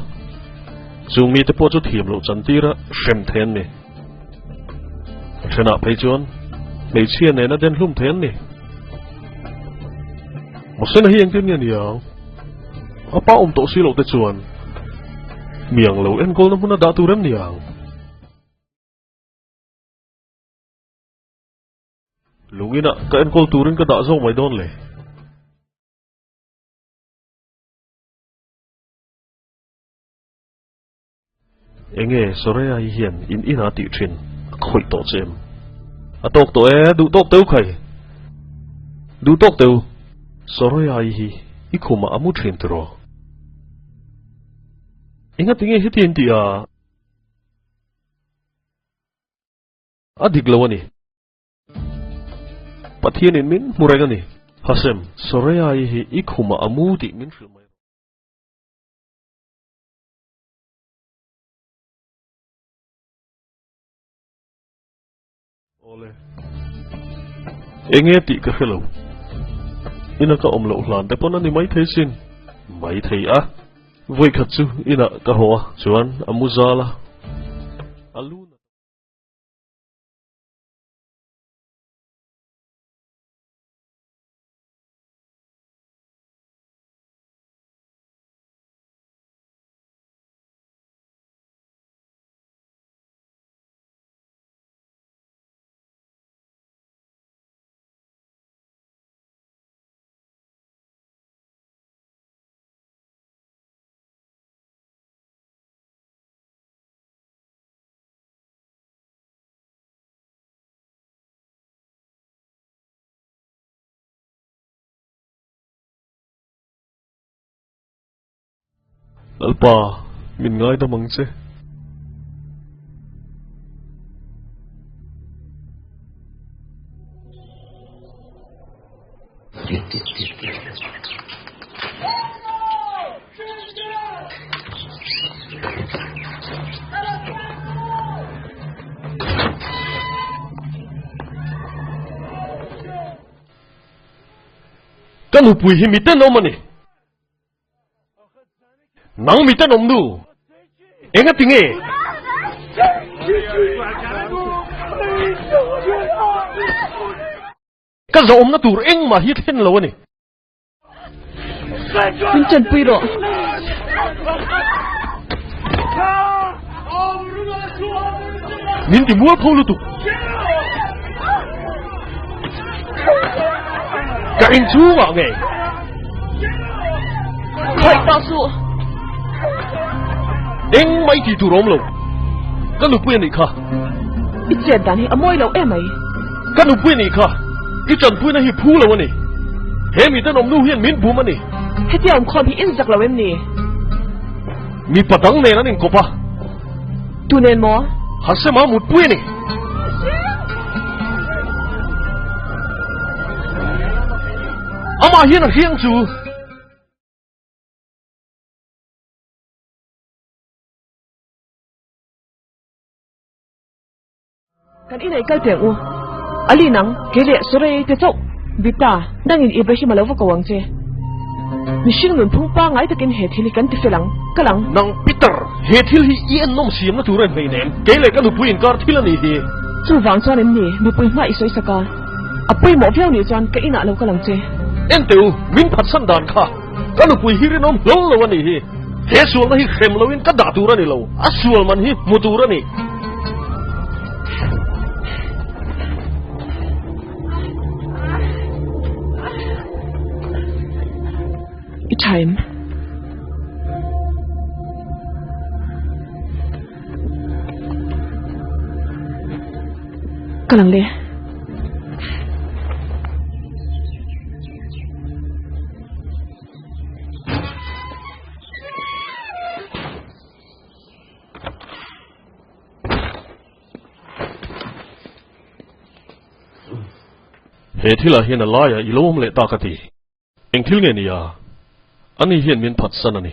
Chung mite pawh chu thiam loh chantira hrem thei an ni. A thenah phei chuan hmeichhia nena den hlum thei an ni. Mahsena hi engtin nge niang? A pa awm tawh si loh te chuan miang lo enkawlna hmun a dah tur em niang? Lungin ah ka enkawl turin ka dah zawk mai dawn le. Enge Soraya hi hian in inah tih thin a khawih tawh che em? A tawk tawh e, duh tawk teu khai. Duh tawk teu. Soraya hi i khumah a mu thin tiraw? Enga tinge heti in tih a? A dik lo a ni. Pathianin min hmu reng a ni. Hasem, Soraya hi i khumah a mu tih min hrilh mai rawh. Awle. Enge tih ka hre lo. Ina ka awm loh hlan te pawn a ni mai thei sin. Mai thei a. Vawikhat chu inah ka haw a, chuan a mu zal a. A lu na. Lalpa, min ngaidam ang che. Ka nupui hi mi tenawm a ni. Nang mi tenawm nu, enga ti nge? Ka zawhawmna tur engmah hi thlen lo a ni. Min chanpui rawh. Min ti mual pho lutuk. Ka inchhungah nge? Khawih tawh suh. Eng mai tih tur awm lo. Ka nupui a nih kha. I chet dan hi a mawi lo emai. Ka nupui a nih kha. I tanpuina hi phu lo a ni. He mi tenawm nu hian min bum a ni. Hetia awm khawm hi in zak lo em ni? Mipa dang nen an inkawp a. Tu nen maw? Hasema mutpui a ni. Amah hian a hriang chu. Kan inei kal teh u. Ali nang, kei leh Soraya te chauh. Bita, nangin Ibrahim a lo va ko ang che. Mihring nunphung pangngai takin he thil hi kan ti fel ang. Kal ang. Nang Peter, he thil hi i ennawm siamna tur a inhmei nem. Kei leh ka nupui inkar thil a nih hi. Chuvang chuan em ni mipui hma i sawi sak a? A pawimawh viau nih chuan ka inah lo kal ang che. En teh u, min phatsan dan kha. Ka nupui hi rinawm hlawl lo a nih hi. He sualna hi hrem loin ka dah tur a ni lo. A sual man hi hmu tur a ni. I tha em? Ka lang le. He thilah hian a laiah i lo awm leh ta ka ti. Eng thil nge nia? Ani hian min phatsan a ni.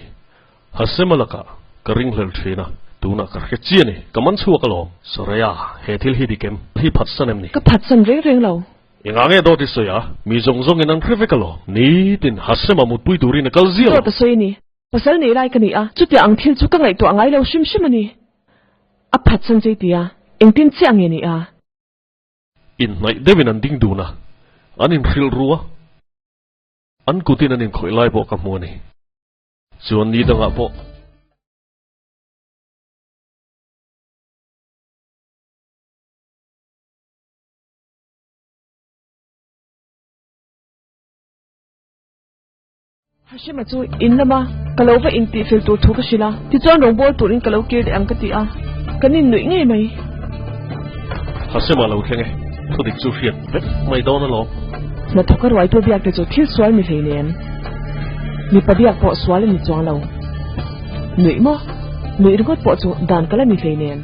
Hasema lakah ka ringhlel thin a, tunah ka hre chi a ni. Ka man chhuak alawm. Soraya, he thil hi dik em? Hi phatsan em ni? Ka phatsan reng reng lo. Engah nge dawt i sawi a? Mi zawng zawngin an hre vek alawm. Nitin Hasema mutpui turin a kal ziah Dawt a sawi a ni. Pasal nei lai ka ni a, chutia ang thil chu ka ngaihtuah ngai lo hrim hrim a ni. A phatsan che i ti a, engtin chiah nge ni a? Inhnaih deuhin an ding dun a, an inhrilh ru a, an kutin an inkhawih lai pawh ka hmu a ni. Chuan ni dangah pawh. Hashima chu in lama ka lo va intihfel tur thu ka hrilh a, tichuan rawngbawl turin ka lo kir leh ang ka ti a, kan innuih ngei mai. Hashima lo thleng e, thudik chu hriat vek mai dawn alawm. Hnathawka ruaitu biak te chu thil sual ni hlei nen, mipa biak pawh sual a ni chuang lo. Nuih maw? Nuih ringawt pawh chu dan ka la ni hlei nen.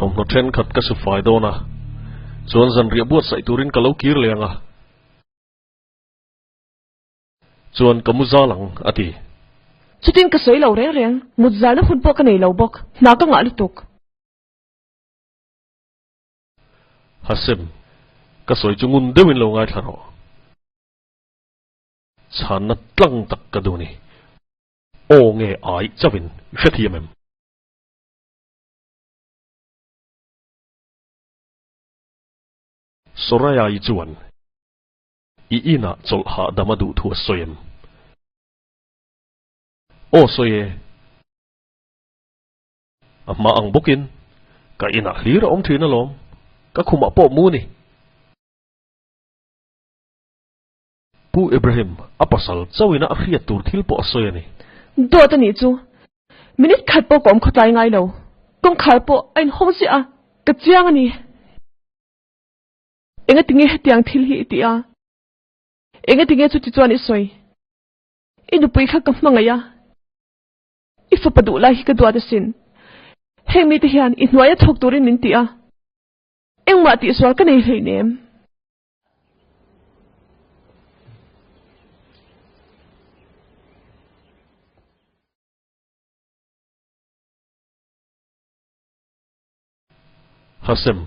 Thawmhnaw thenkhat ka su fai dawn a, chuan zanriah buatsaih turin ka lo kir leh ang a. Chuan ka mu zal ang, a ti. Chutin ka sawi lo reng reng, mut zalna hun pawh ka nei lo bawk, hna ka ngah lutuk. Hasem, ka sawi chu ngun deuhin lo ngaithla rawh. Chhanna tlang tak ka duh ni. Aw nge ai chauhin i hrethiam em? Soraya-i chuan i inah chawlh hahdam a duh thu a sawi em? Aw sawi e. A hma ang bawkin ka inah hlir a awm thin alawm, ka khumah pawh mu ni. Pu Ibrahim a pasal chauhina a hriat tur thil pawh a sawi a ni. Dawt a nih chu, minute khat pawh ka awm khawtlai ngai lo, kawngkhar pawh a inhawng ziah a, ka chiang a ni. Engatinge hetiang thil hi i tih a? Engatinge chuti chuan i sawi? I nupui kha ka hmangaih a. I fapa duh lai hi ka duat asin. Heng mite hian i hnuaia thawk turin min ti a. Engmah tihsual ka nei hleinem. Hasem.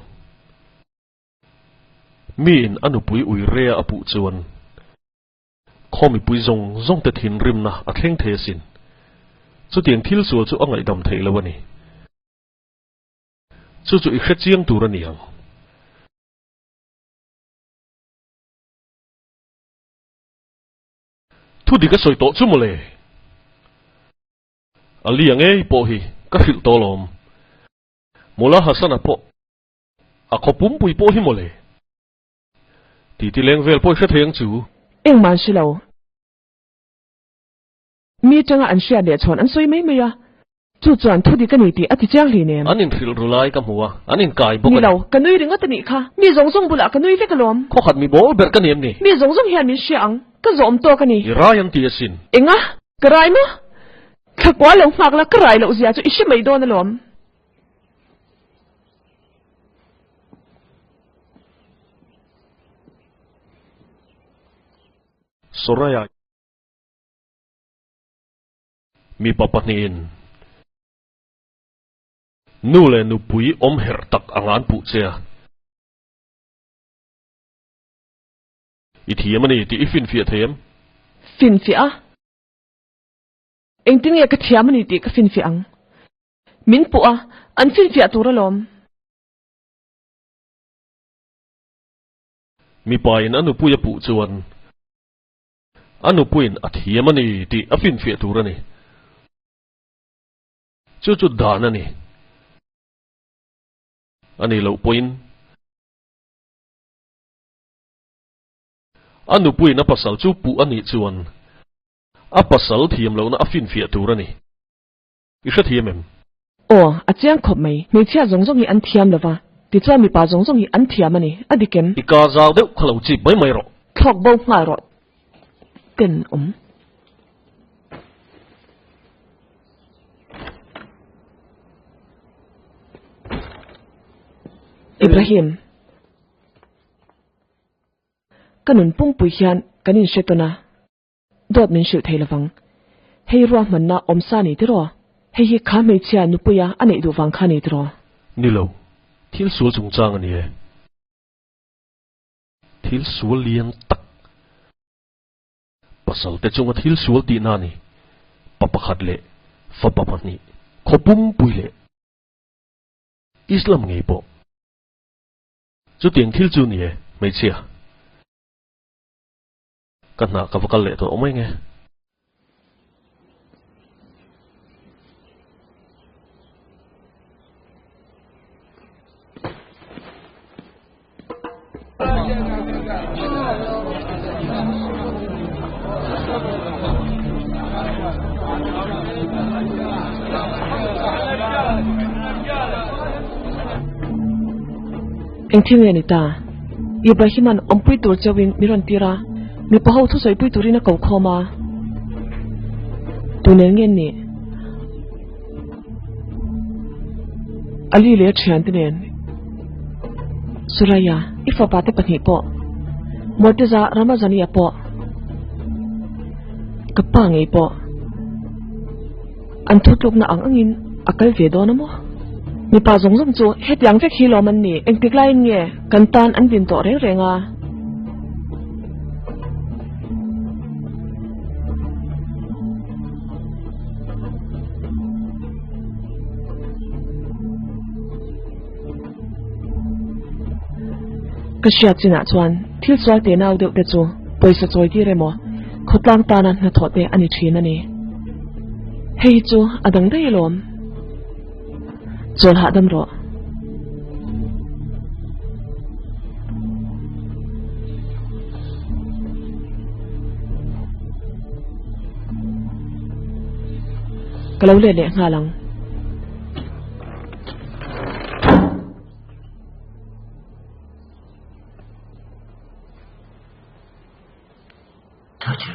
Miin a nupui ui rea a puh chuan khaw mipui zawng zawng te thinrimna a thleng thei asin. Chutiang thil sual chu a ngaihdam theih lo a ni. Chu chu i hre chiang tur a ni ang. Thu dik a sawi tawh chu mawle. A lia ngei pawh hi ka hrilh tawh alawm. Mawla Hassan-a pawh a khaw pumpui pawh hi mawle. Titi leng vel pawh i hre thei ang chu. Engmah an hre lo. Mi tanga an hriat leh chhawn an sawi mai mai a. Chu chuan thu dik a ni tih a ti chiang hlei nen. An inhrilh ru lai ka hmu a, an inkai bawk a ni. Ni lo, ka nui ringawt a nih kha. Mi zawng zawng bulah ka nui vek alawm. Khawkhat mi bawl ber ka ni em ni? Mi zawng zawng hian min hria ang. Ka zawm tawk a ni. I rai an ti asin. Enga? Ka rai maw? Thla. Thla kua lo nghak la ka rai loh zia chu i hre mai dawn alawm. Soraya mipa pahnihin nu leh nupui awm herh tak anga an puh che a. I thiam a ni tih i finfiah thei em? Finfiah a? Engtin nge ka thiam a ni tih ka finfiah ang? Min puh a, an finfiah tur alawm. Mipain a nupui a puh chuan a nupuiin a thiam a ni tih a finfiah tur a ni. Chu chu dan a ni. A ni loh pawhin. A nupuiin a pasal chu puh a nih chuan a pasal thiam lohna a finfiah tur a ni. I hrethiam em? Aw, a chiang khawp mai. Hmeichhia zawng zawng hi an thiam lo va, tichuan mipa zawng zawng hi an thiam a ni. A dik em? I ka zau deuh kha lo chip mai mai rawh. Thlawk bo nghal rawh. Tenawm. Ibrahim. Ka nun pumpui hian kan inhre tawn a, dawt min hrilh thei lovang. Hei ruahmanna awmsa ni tiraw? Hei hi kha hmeichhia nupuia a neih duh vang kha ni tiraw? Ni lo, thil sual chungchang a ni e. Thil sual lian tak. Pasal te chunga thil sual tihna a ni. Pa pakhat leh fapa pahnih, khaw pumpui leh Islam ngei pawh. Chutiang thil chu ni e, hmeichhia. Ka hna ka va kal leh tawh awm eng e. Engthil nge ni ta? Ibrahima'n awmpui tur cheuhin mi rawn tir a, mipa ho thusawipui turin a ko khawm a. Tunel nge ni? Ali leh a thiante nen Suraya, i fapa te pahnih pawh, Morteza Ramazania pawh, ka pa ngei pawh an thutlukna ang angin a kal ve dawn a maw? Mipa zawng zawng chu hetiang vek hi lawm an ni, engtik laiin nge kan tan an din tawh reng reng a? Ka hriat chinah chuan thil sual te nau deuh te chu pawisa chawi tir emaw khawtlang tana hnathawh te a ni thin a ni. Hei hi chu a dang daih alawm. Chawl hahdam rawh. Ka lo let leh nghal ang.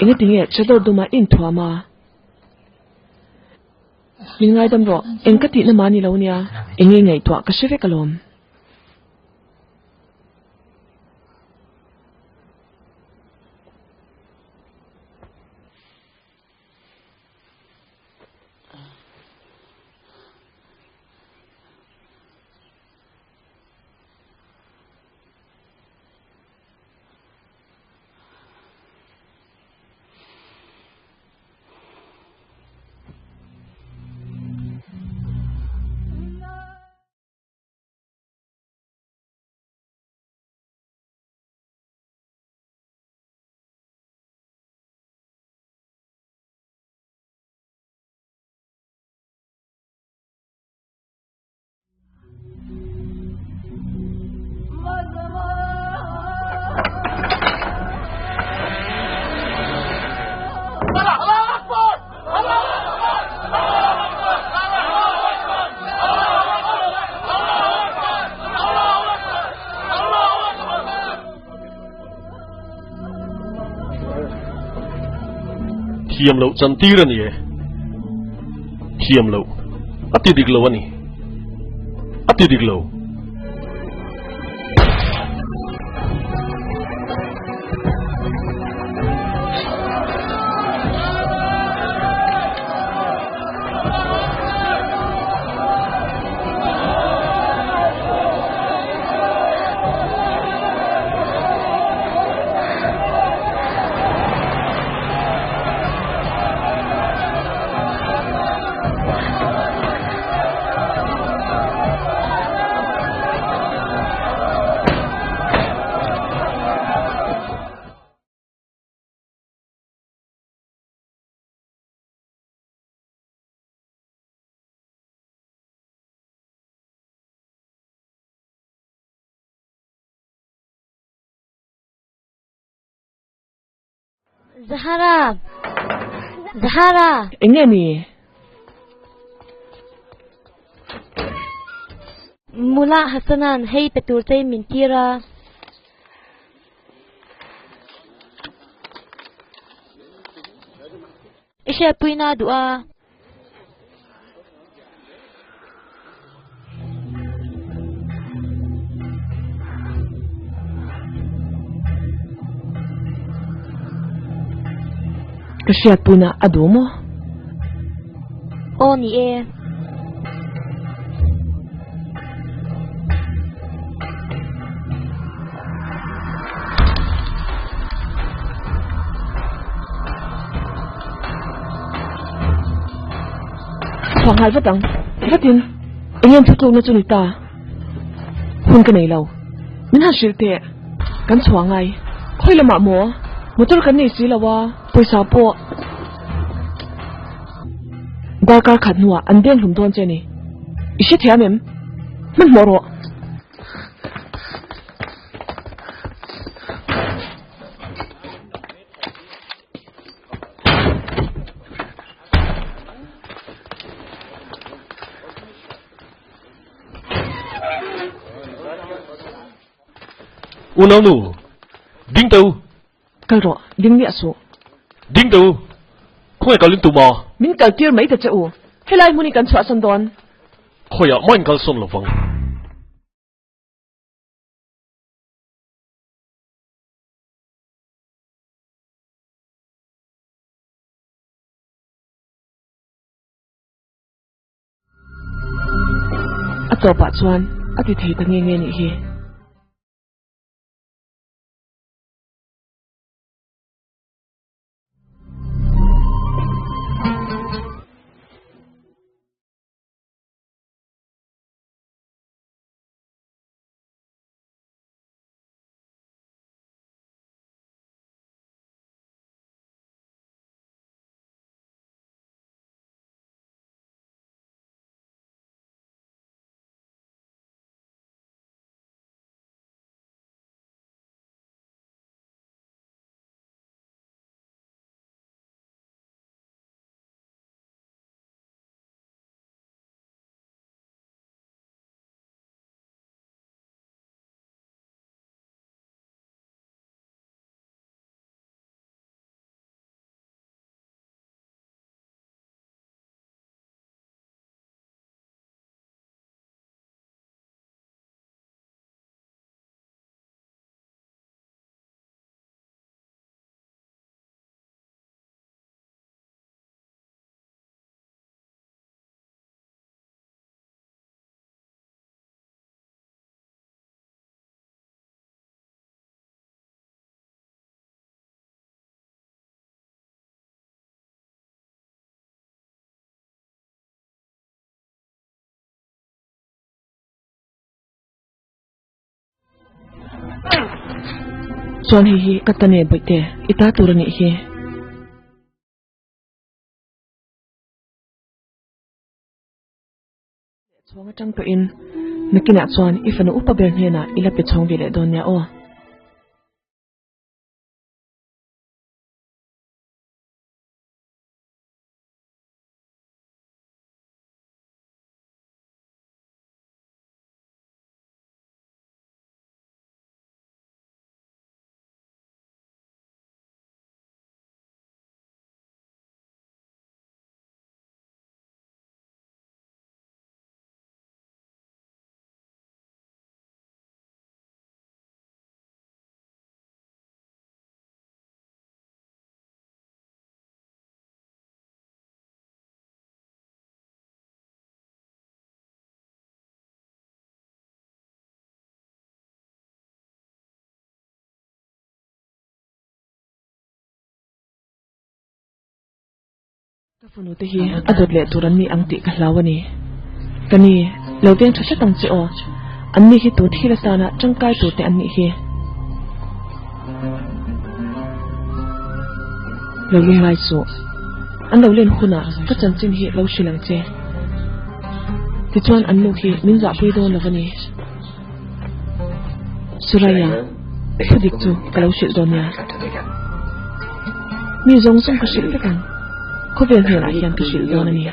Engati nge chadawr duma inthuam a? Min ngaidam rawh, eng ka tihna mah ni lo nia, enge ngaihtuah ka hre vek alawm. Thiam loh chan tir a ni e. thiam loh. A ti dik lo a ni. A ti dik lo. Zahara! Zahara! Eng nge ni? Mula Hassanan hei pe tur che min tir a. I hriatpuina a duh a. Ka hriatpuina a duh maw? Aw ni e. Chhuah nghal vat ang. Vatin, eng em thutlukna chu ni ta. Hun ka nei lo. Min han hrilh teh. Kan chhuah ngai. Khawi lamah maw? Motor kan nei si lo a, pawisa pawh. Darkar khat hnuah an deng hlum dawn che ni. I hre thiam em? Hmanhmawh rawh. Unau nu, ding teh u. Kal rawh, ding miah suh. Ding teh u, khawngaih kal in tum a? Min kal tir mai ta che u, helai hmun hi kan chhuahsan dawn. Khawiah mah in kalsawn lo vang. A tawpah chuan a ti thei ta nge nge nih hi. Chuan hei hi ka ta ne bawihte, i ta tur a nih hi. Chhawng atang tawhin nakinah chuan i fanu upa ber hnenah i la pe chhawng ve leh dawn nia aw. Ka fanu te hi a dawt leh tur an ni ang tih ka hlau a ni. Ka ni, lo veng tha hret ang che aw. An ni hi tun thil atana tangkai tur te an nih hi. Lo lungngai suh. An lo len hunah ka chanchin hi lo hrilh ang che. Tichuan an nu hi min zahpui dawn lo a ni. Suraya, thu dik chu ka lo hrilh dawn nia. Mi zawng zawng ka hrilh vek ang. Khawvel hnenah hian ka hrilh dawn a ni.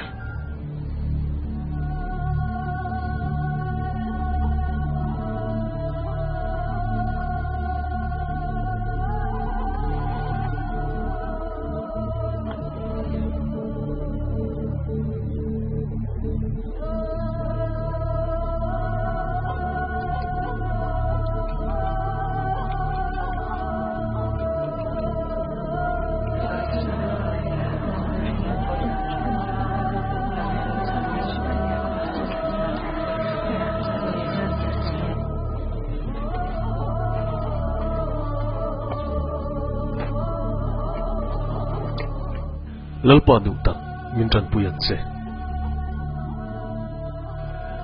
Lalpa duh tak min tanpui ang che.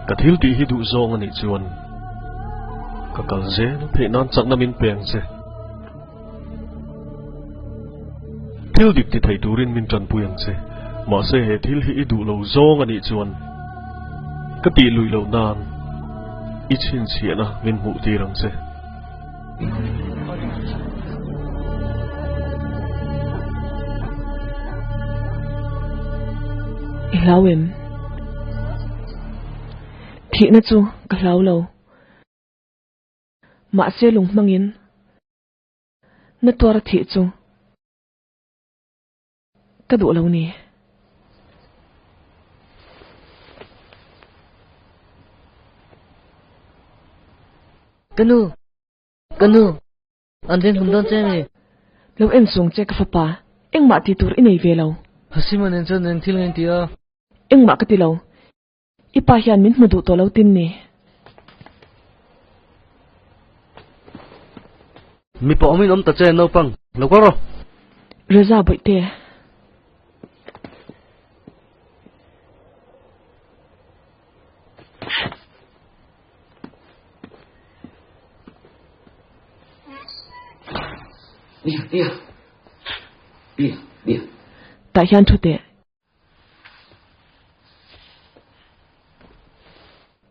Ka thil tih hi duh zawng a nih chuan ka kal zel theih nan chakna min pe ang che. Thil dik ti thei turin min tanpui ang che. Mahse he thil hi i duh lo zawng a nih chuan ka tih luih loh nan i chhinchhiahna min hmuh tir ang che. I hlau em? Thihna chu ka hlau lo. Mahse lung hmangin na tuar a thih chu ka duh lo ni. Ka nu! Ka nu! An veng hlum dawn che mi? Lo en sung che ka fapa, engmah ti tur i nei ve lo. Hasima nen chuan eng thil nge ti a? Engmah ka ti lo. I pa hian min hmu duh tawh lo tin ni. Mipa awmin awm ta che naupang, lo kal rawh. Reza bawihte. Tah hian thu teh.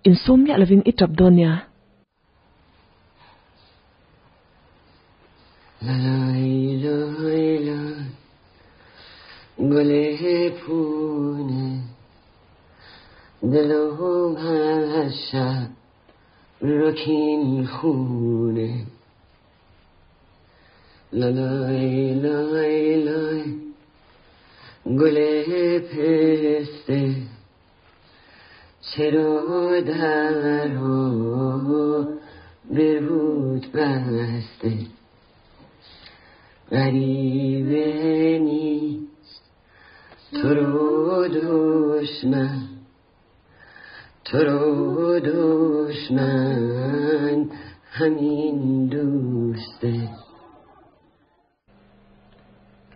Insum miah lovin i tap dawn nia.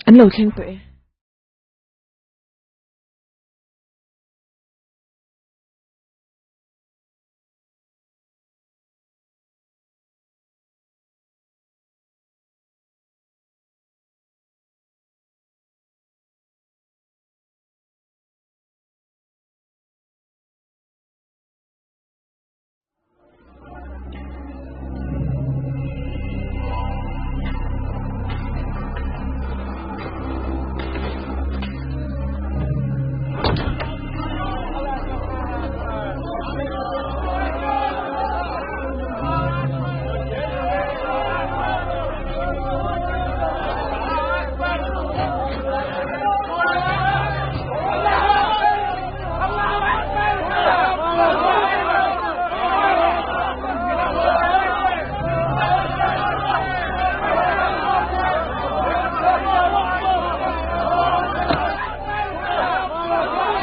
An lo thleng tawh e.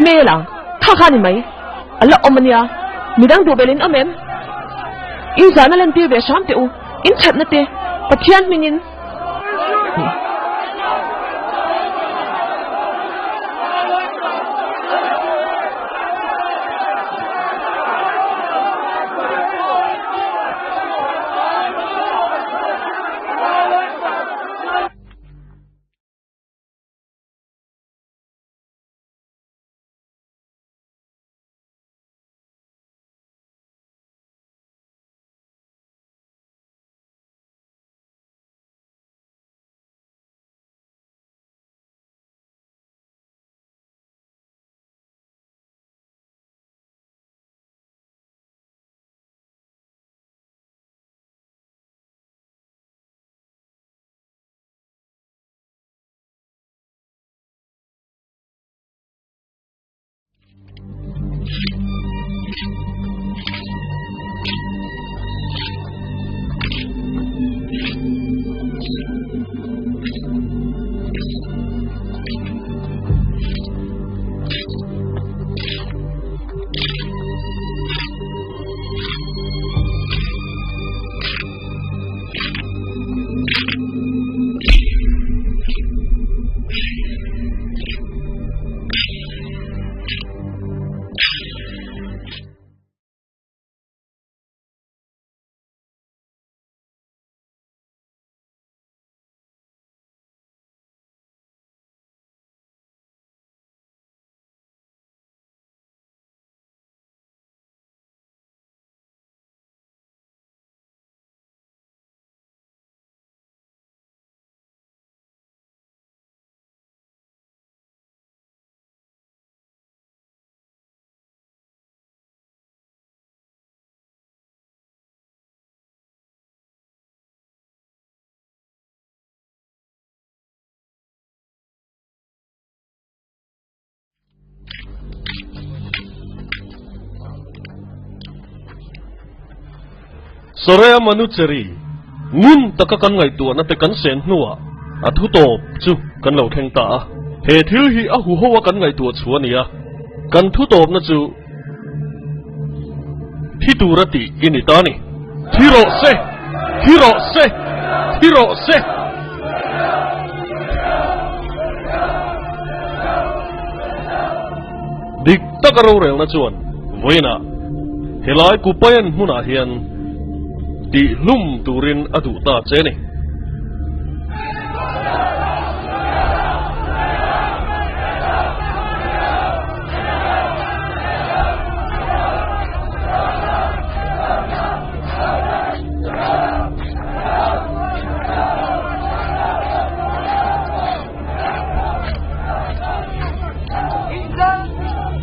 Hmel ang, kha kha ni mai. A la awm a nia. Midang duh belh in awm em? In zahna lantir ve hram teh u. In thatna te Pathian hmingin. Soraya Manucherry, Ngun taka kan ngaihtuahna te kan sen hnuah a thu tawp chu kan lo thleng ta a. He thil hi a huho a kan ngaihtuah chu a ni a, kan thu tawpna chu thi tura tih i ni ta a ni. Thi rawh se! Thi rawh se! Thi rawh se! Dik taka rorelna chuan vawiinah helai Kupayan hmunah hian tihhlum turin a duh ta che a ni.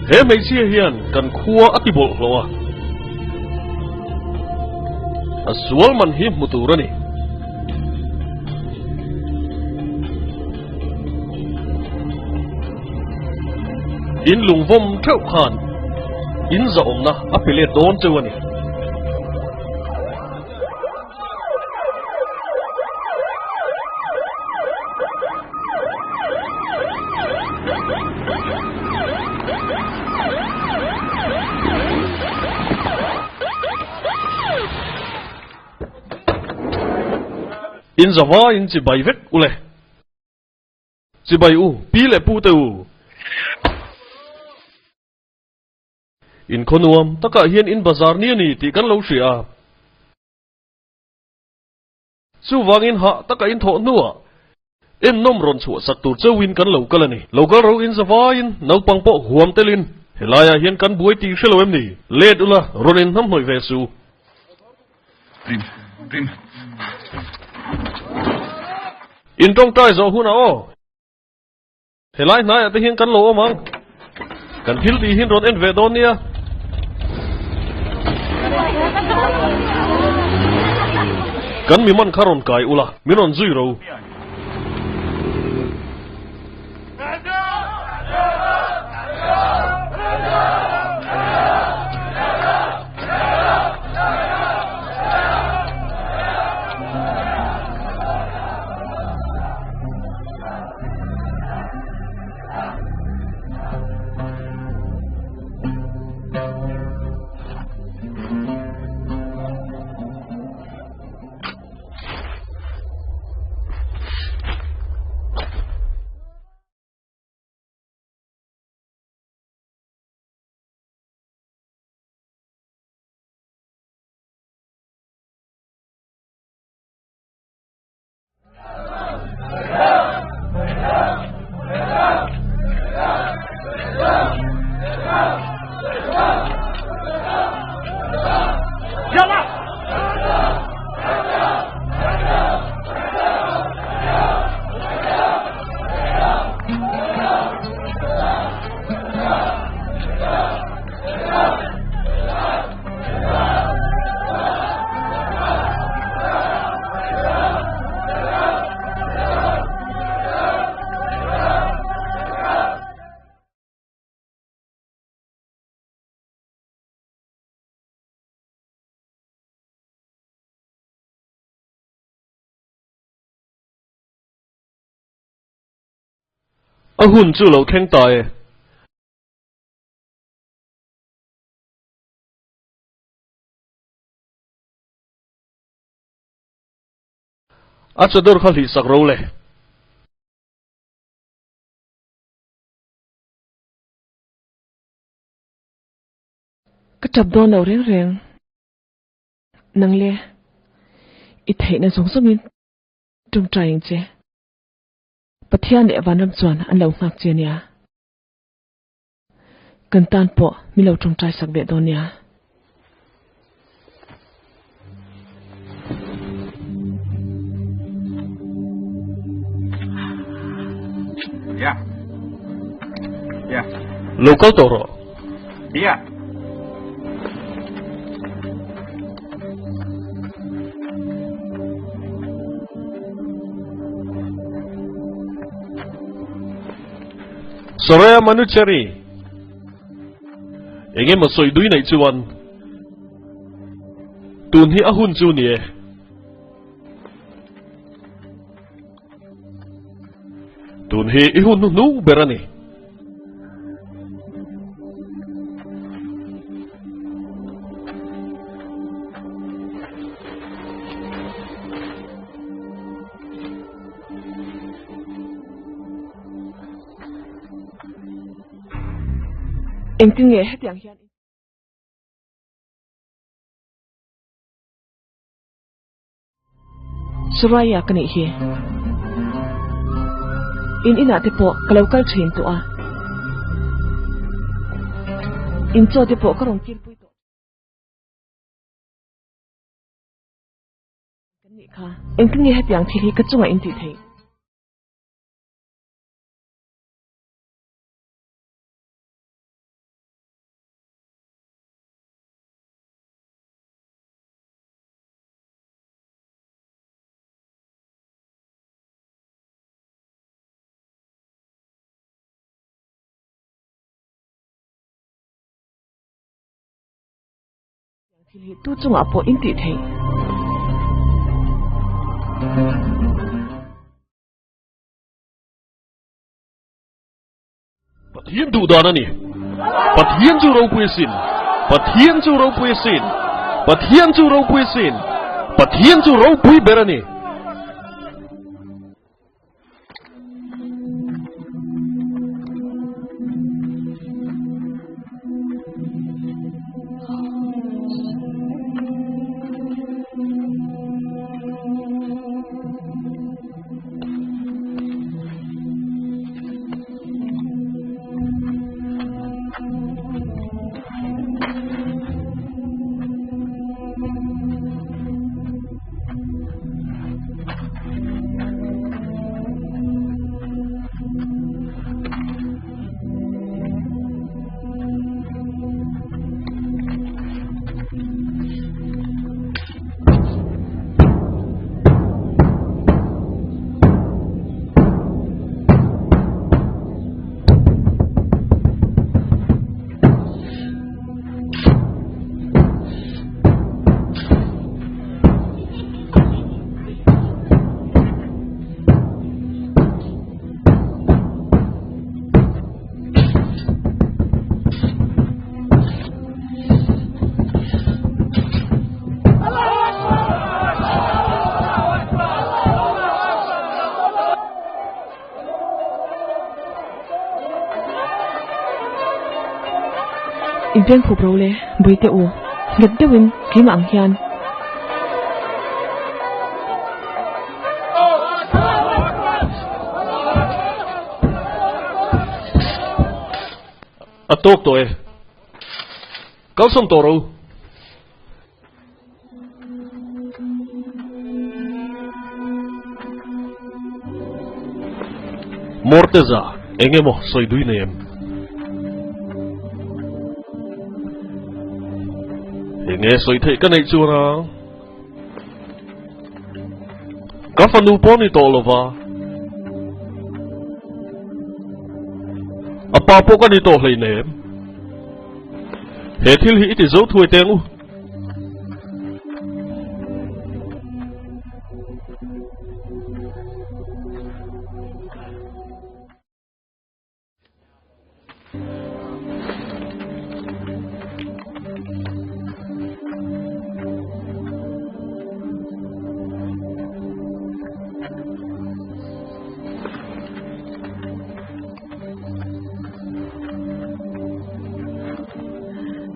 He hmeichhia hian kan khua a ti bawlhhlawh a, a sual man hi hmu tur a ni. In lungvawm theuh khan in zahawmna a pe let dawn cheu a ni. In zava in chibai vek ule. Chibai u, pi leh pu te u. In khaw nuam takah hian in bazar ni a ni tih kan lo hria a. Chuvangin hah taka in thawh hnuah ennawm rawn chhuah sak tur chauhin kan lo kal a ni. Lo kal ro in zavaiin naupang pawh huam telin helaiah hian kan buai tih hre lo em ni? Let ula rawn in hnamhnawih ve su. In tawngtai zawh hunah aw. Helai hnaiah te hian kan lo awm ang. Kan thil tih hian rawn en ve dawn nia. Kan mi man kha rawn kai ula, min rawn zui ro. A hun chu lo thleng ta e. A chadar kha hlih sak ro le. Ka tap dawn lo reng reng. Nang le, i theihna zawng zawngin tawngtai ang che. Pathian leh Vanram chuan an lo nghak che nia. Kan tan pawh min lo tawngtai sak ve dawn nia. Lo kal tawh rawh. Soraya Manucherry Eng emaw sawi dui neih chuan. Tun hi a hun chu ni e. Tun hi i hun hnuhnung ber a ni. Engtin nge hetiang hian Suraya ka nih hi. In inah te pawh ka lo kal thin tawh a. In chaw te pawh ka rawn kilpui tawh. Kan nih kha. Engtin nge hetiang thil hi ka chungah in tih theih? Thil hi tu chungah pawh in tih theih. Pathian duh dan a ni. Pathian chu ropui asin. Pathian chu ropui asin. Pathian chu ropui asin. Pathian chu ropui ber a ni. Inpian phup ro le, Buite u, nghet deuhin keimah ang hian. A tawk tawh e. Kalsawn tawh ro. Morteza, eng emaw sawi dui nei em? Enge sawi theih ka neih chuan a? Ka fanu pawh ni tawh lova. A pa pawh ka ni tawh hleinem. He thil hi i ti zo thuai teng u.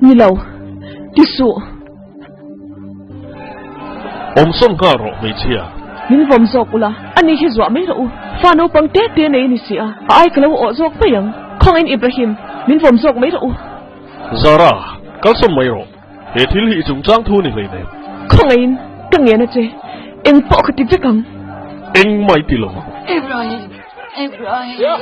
Ni lo, ti suh. Awm sawn nghal rawh hmeichhia. Min vawm zawk ula, ani hi zuah mai rawh u. Fa naupang te te nei a ni si a, a ai ka lo awh zawk mai ang. Khawngin Ibrahim, min vawm zawk mai rawh u. Zara, kal sawn mai rawh. He thil hi i chungchang thu a ni hleinem. Khawngaihin, ka ngen a che. Eng pawh ka ti vek ang. Eng mai ti lo ang. Ibrahim, Ibrahim.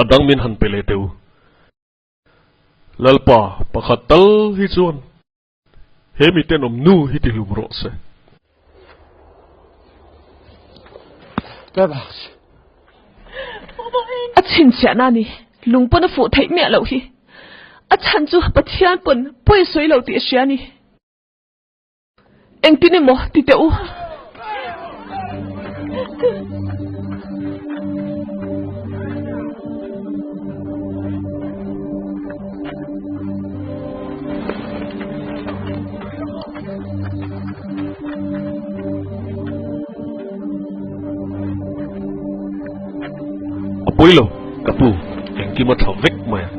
A dang min han pe leh teh u. Lalpa pakhat tal hi chuan he mi tenawm nu hi ti hlum rawh se. A chhinchhiahna a ni. Lung pawn a fuh theih miah loh hi. A chhan chu Pathian pawn pawi a sawi lo tih a hria a ni. Engtin emaw ti teh u. A pawi lo, ka pu, engkim a tha vek mai a.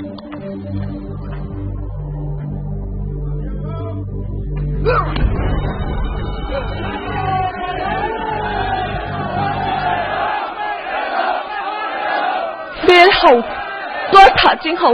Bel ho, tual thah ching ho.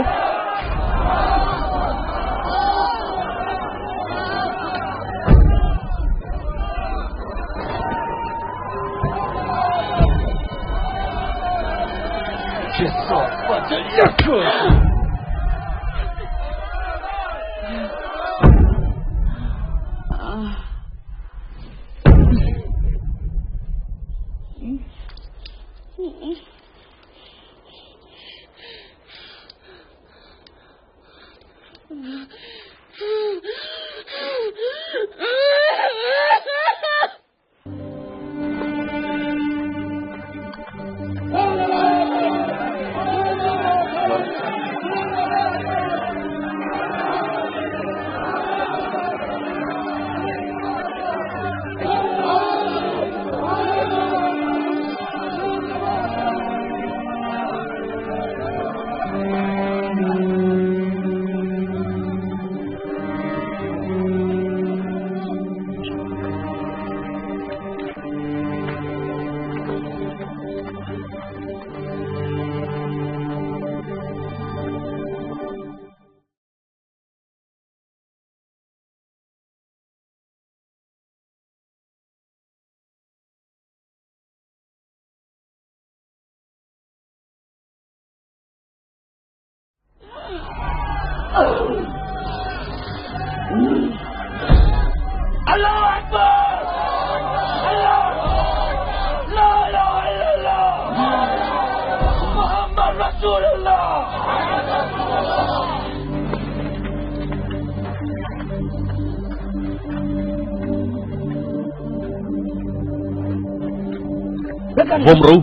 Vawm ro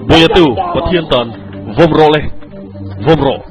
Bawiha teu Pathian tan vawm rawh le vawm rawh.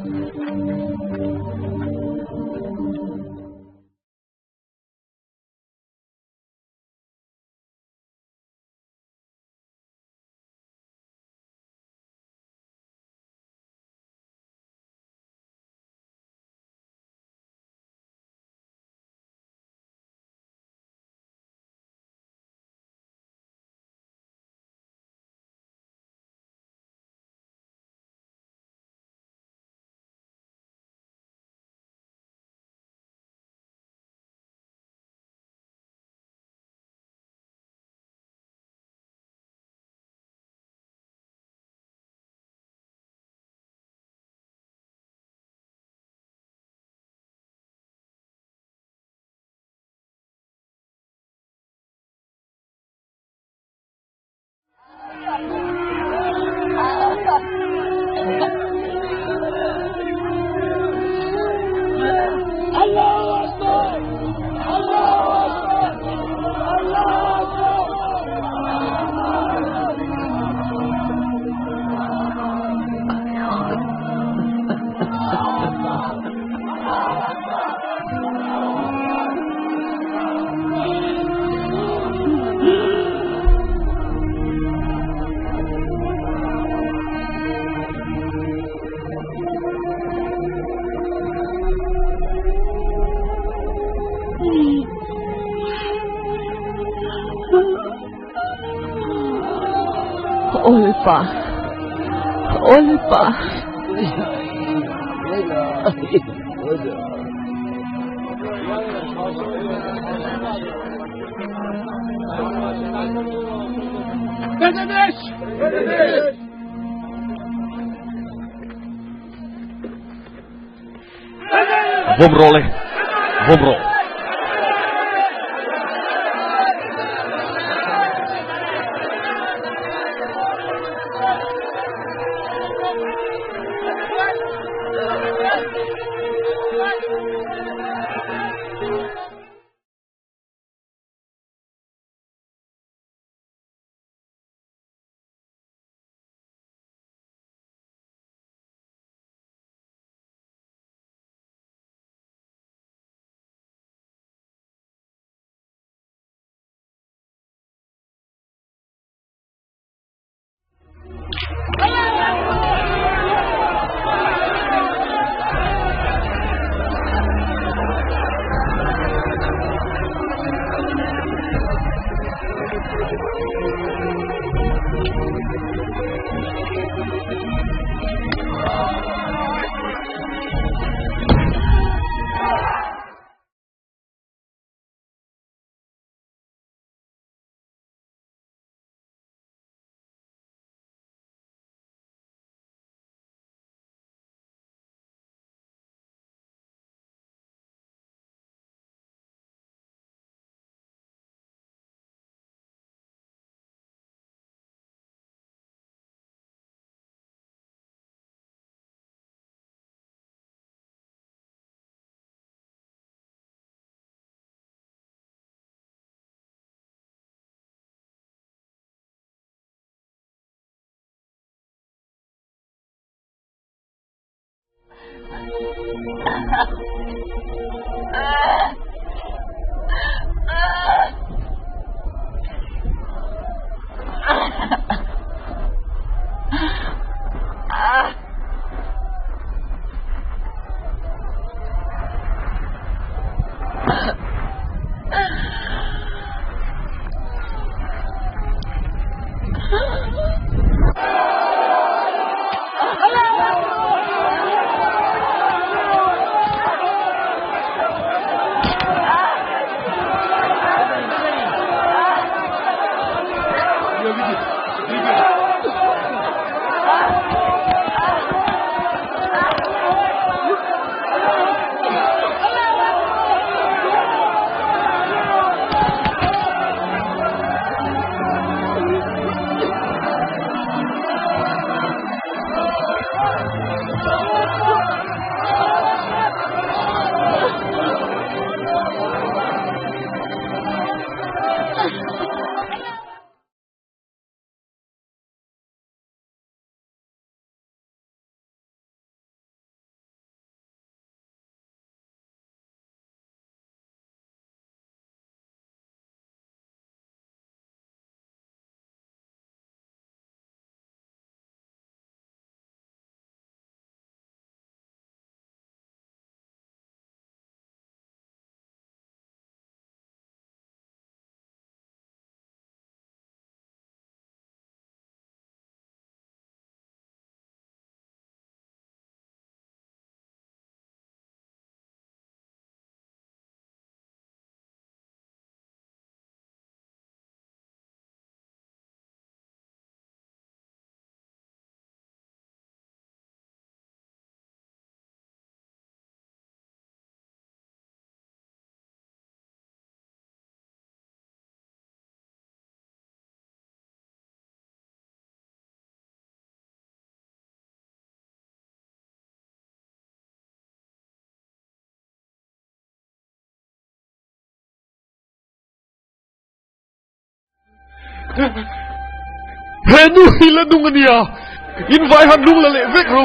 Awlpa, awlpa. Vawm rawh le, vawm rawh. He nu hi la nung a nia, in vai han lung la leh vek ro.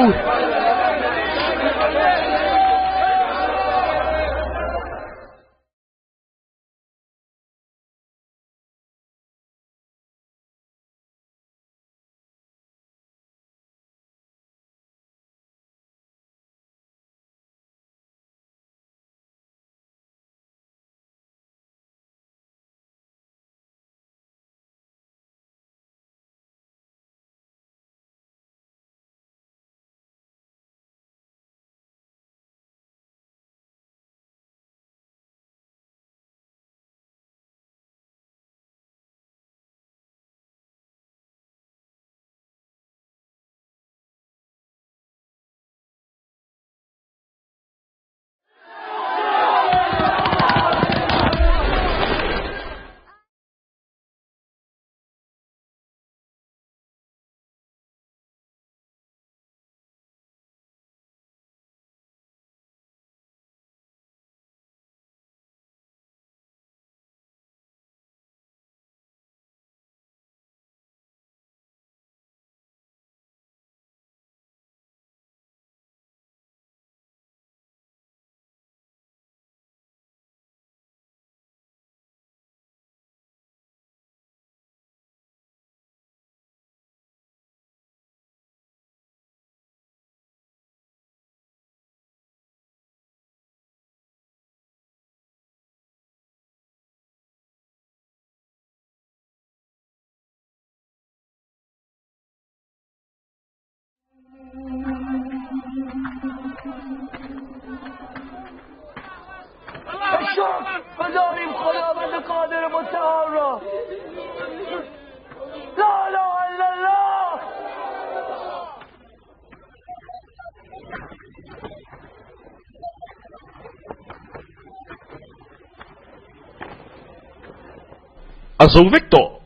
A zo vek tawh.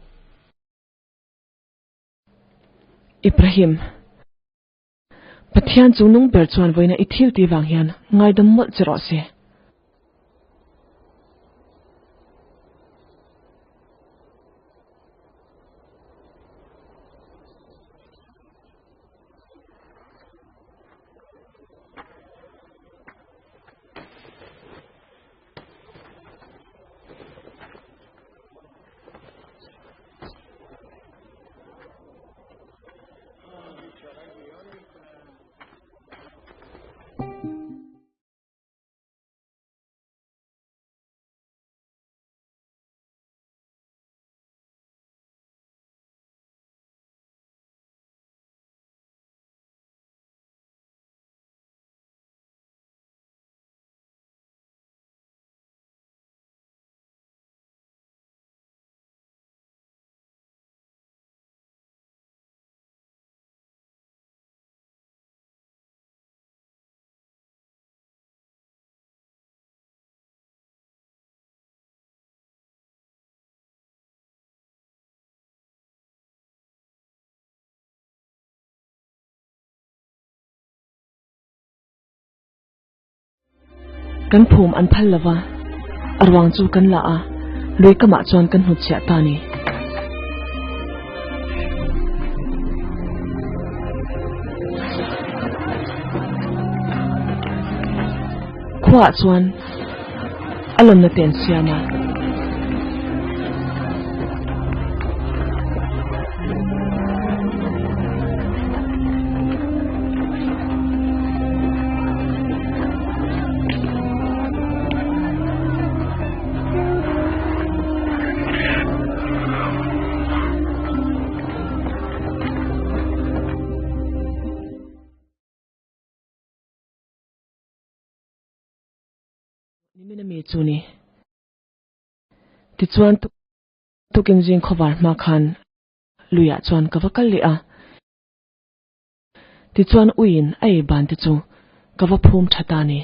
Ibrahim, Pathian chu nung ber chuan vawiina i thil tih vang hian ngaidam mawlh che rawh se. Kan phum an phal lova, a ruang chu kan la a, lui kamah chuan kan hnutchhiah ta a ni. Khuaah chuan a lawnna te an siam a. Nimin a mi chu ni. Tichuan tukin zing khawvar hma khan luiah chuan ka va kal leh a. Tichuan uiin a ei ban te chu ka va phum tha ta ni.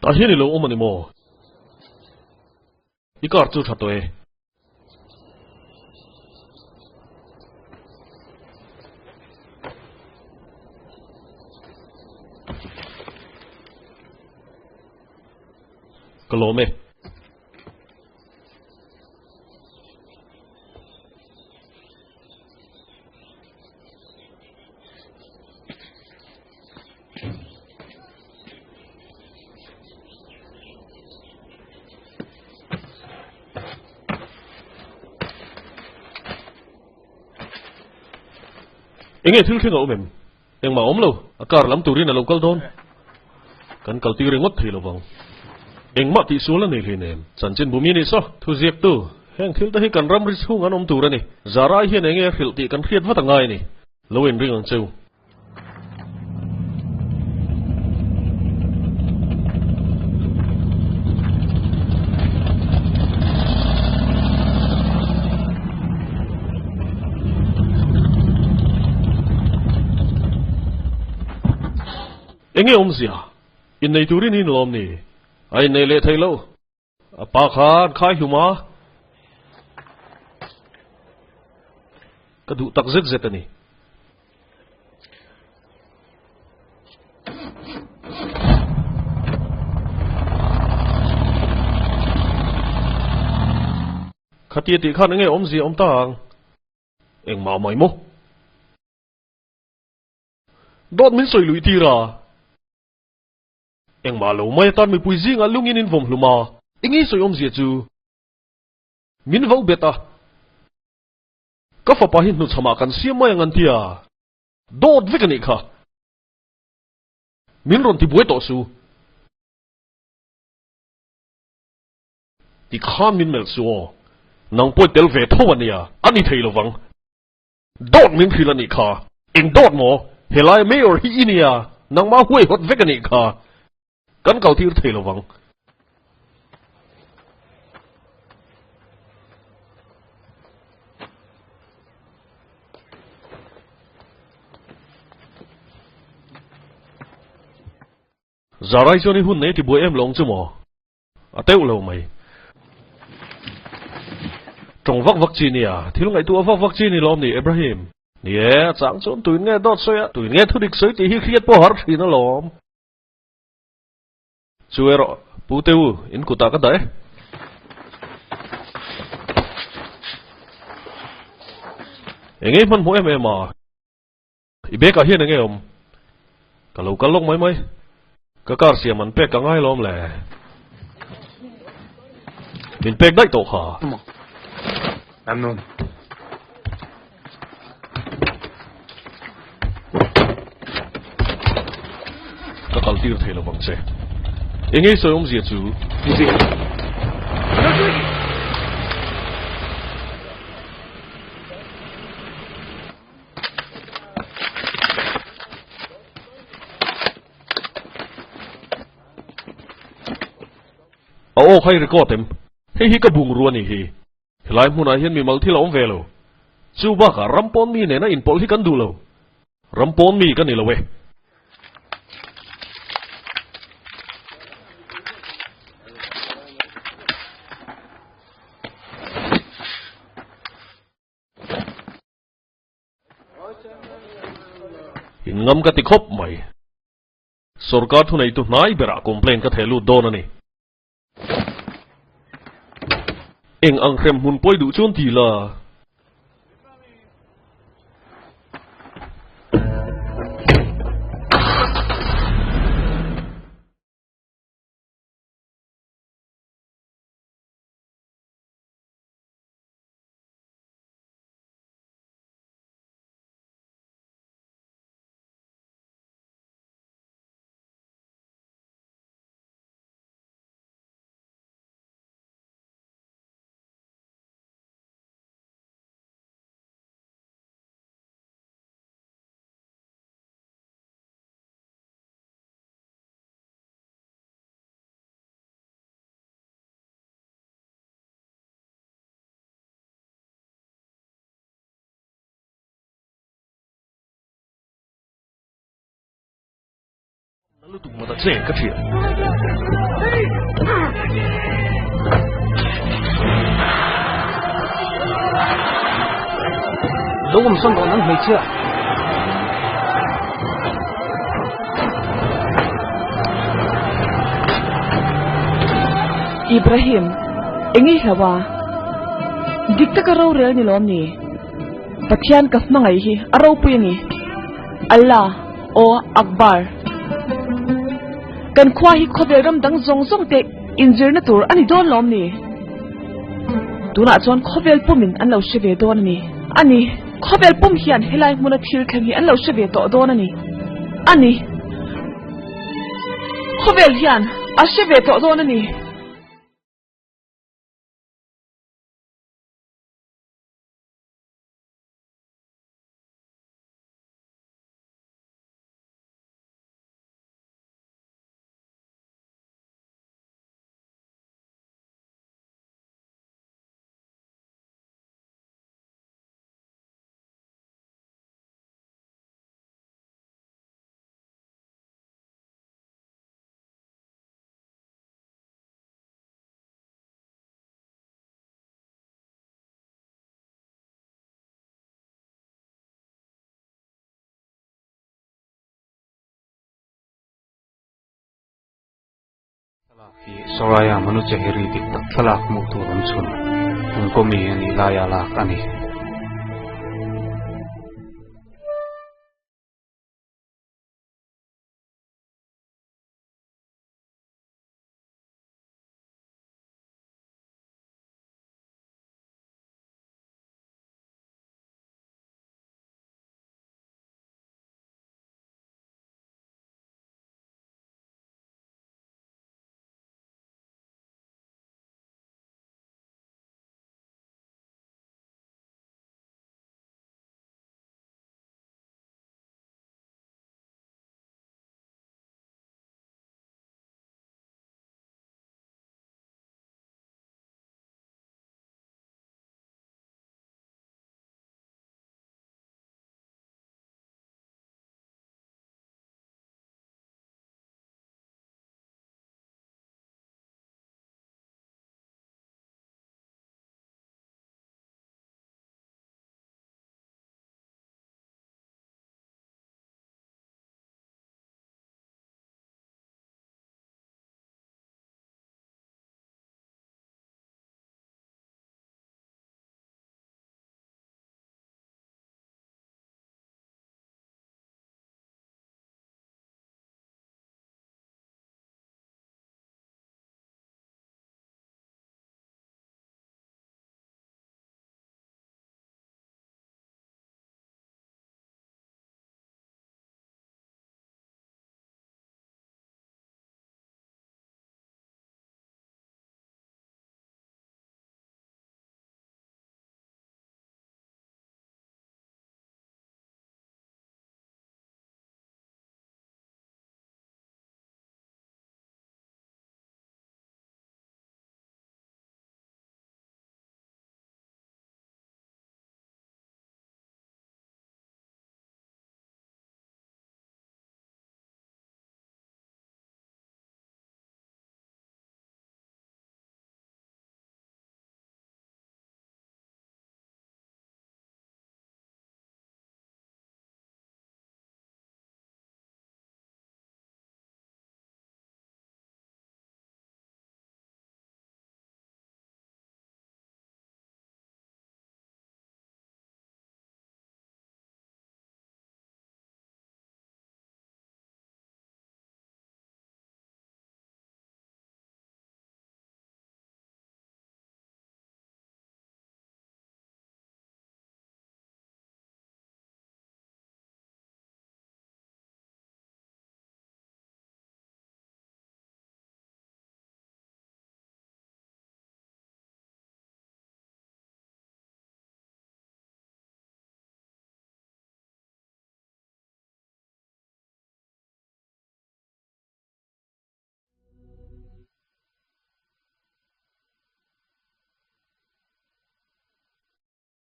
Tah hian i lo awm a ni maw? I car chu tha tawh e. Ka lawm e. Enge thil thleng a awm em? Engmah a awm lo, a car lam turin a lo kal dawn. Kan kal tir ringawt thei lovang. Engmah tihsual a nei hleinem. Chanchin bumi a nih saw, thu ziaktu, heng thil te hi kan ramri chhung an awm tur a ni. Zarai hian enge a hrilh tih kan hriat vat a ngai a ni. Lo inring ang cheu. Enge awmzia? Innei turin i inlawm ni? A innei leh thei lo. A pa kha an khai hlum a. Ka duh tak zet zet a ni. Khatia tih khan enge awmzia awm ta ang? Engmah mai maw? Dawt min sawi luih tir a. Engmah lo mai atan mipui zingah lungin in vawm hlum a. Enge sawi awmzia chu? Min vo bet a. Ka fapa hi hnuchhamah kan siam mai ang an ti a. Dawt vek a nih kha. Min rawn tibuai tawh su. Ti khan min melh suh aw. Nang pawh i tel ve tho a nia, a ni thei lovang. Dawt min hrilh a nih kha. Eng dawt maw? Helai Mayor hi i nia, nangmah huaihawt vek a nih kha. Kan kal tir thei lovang. Zarai chuan i hun nei tibuai em lawng chu maw? A teuh lo mai. Tawng vak vak chi nia, thil ngaihtuah vak vak chi ni lawm ni Ibrahim? Ni e, a chang chuan tuin nge dawt sawi a, tuin nge thudik sawi tih hi hriat pawh har thin alawm. Chu erawh, Pu Teu, in kutah ka dah e. Engei hmanhmawh em em a? I bag ah hian enge awm? Ka lo kal lawk mai mai. Ka car siam an pek ka ngai lawm le. Min pek daih tawh kha. Amnon. Ka kal tir thei lovang che. Enge sawi awmzia chu? A aw kha i record em? Hei hi ka bungrua a nih hi. Helai hmunah hian mimal thil a awm ve lo. Chu bakah ram pawn mi nena inpawlh hi kan duh lo. Ram pawn mi ka ni lo e. In ngam ka ti khawp mai. Sorkar thuneitu hnai berah complaint ka theh lut dawn a ni. Eng ang hrem hmun pawi duh chuan ti la. Lutuk mata che ka thiam. Lo awm sawn dawn ang hmeichhia. Ibrahim, eng i hlau a? Dik taka rorel ni lawm ni? Pathian ka hmangaih hi a ropui a ni. Allah o Akbar. Kan khua hi khawvel ram dang zawng zawng te inzirna tur a ni dawn lawm ni? Tunah chuan khawvel pumin an lo hre ve dawn a ni. A ni, khawvel pum hian helai hmuna thil thleng hi an lo hre ve tawh dawn a ni. A ni, khawvel hian a hre ve tawh dawn a ni. Thlalak hi Soraya Manochehri dik tak thlalak hmuh tur an chhun. Kum kawmi a nih laia lak a ni.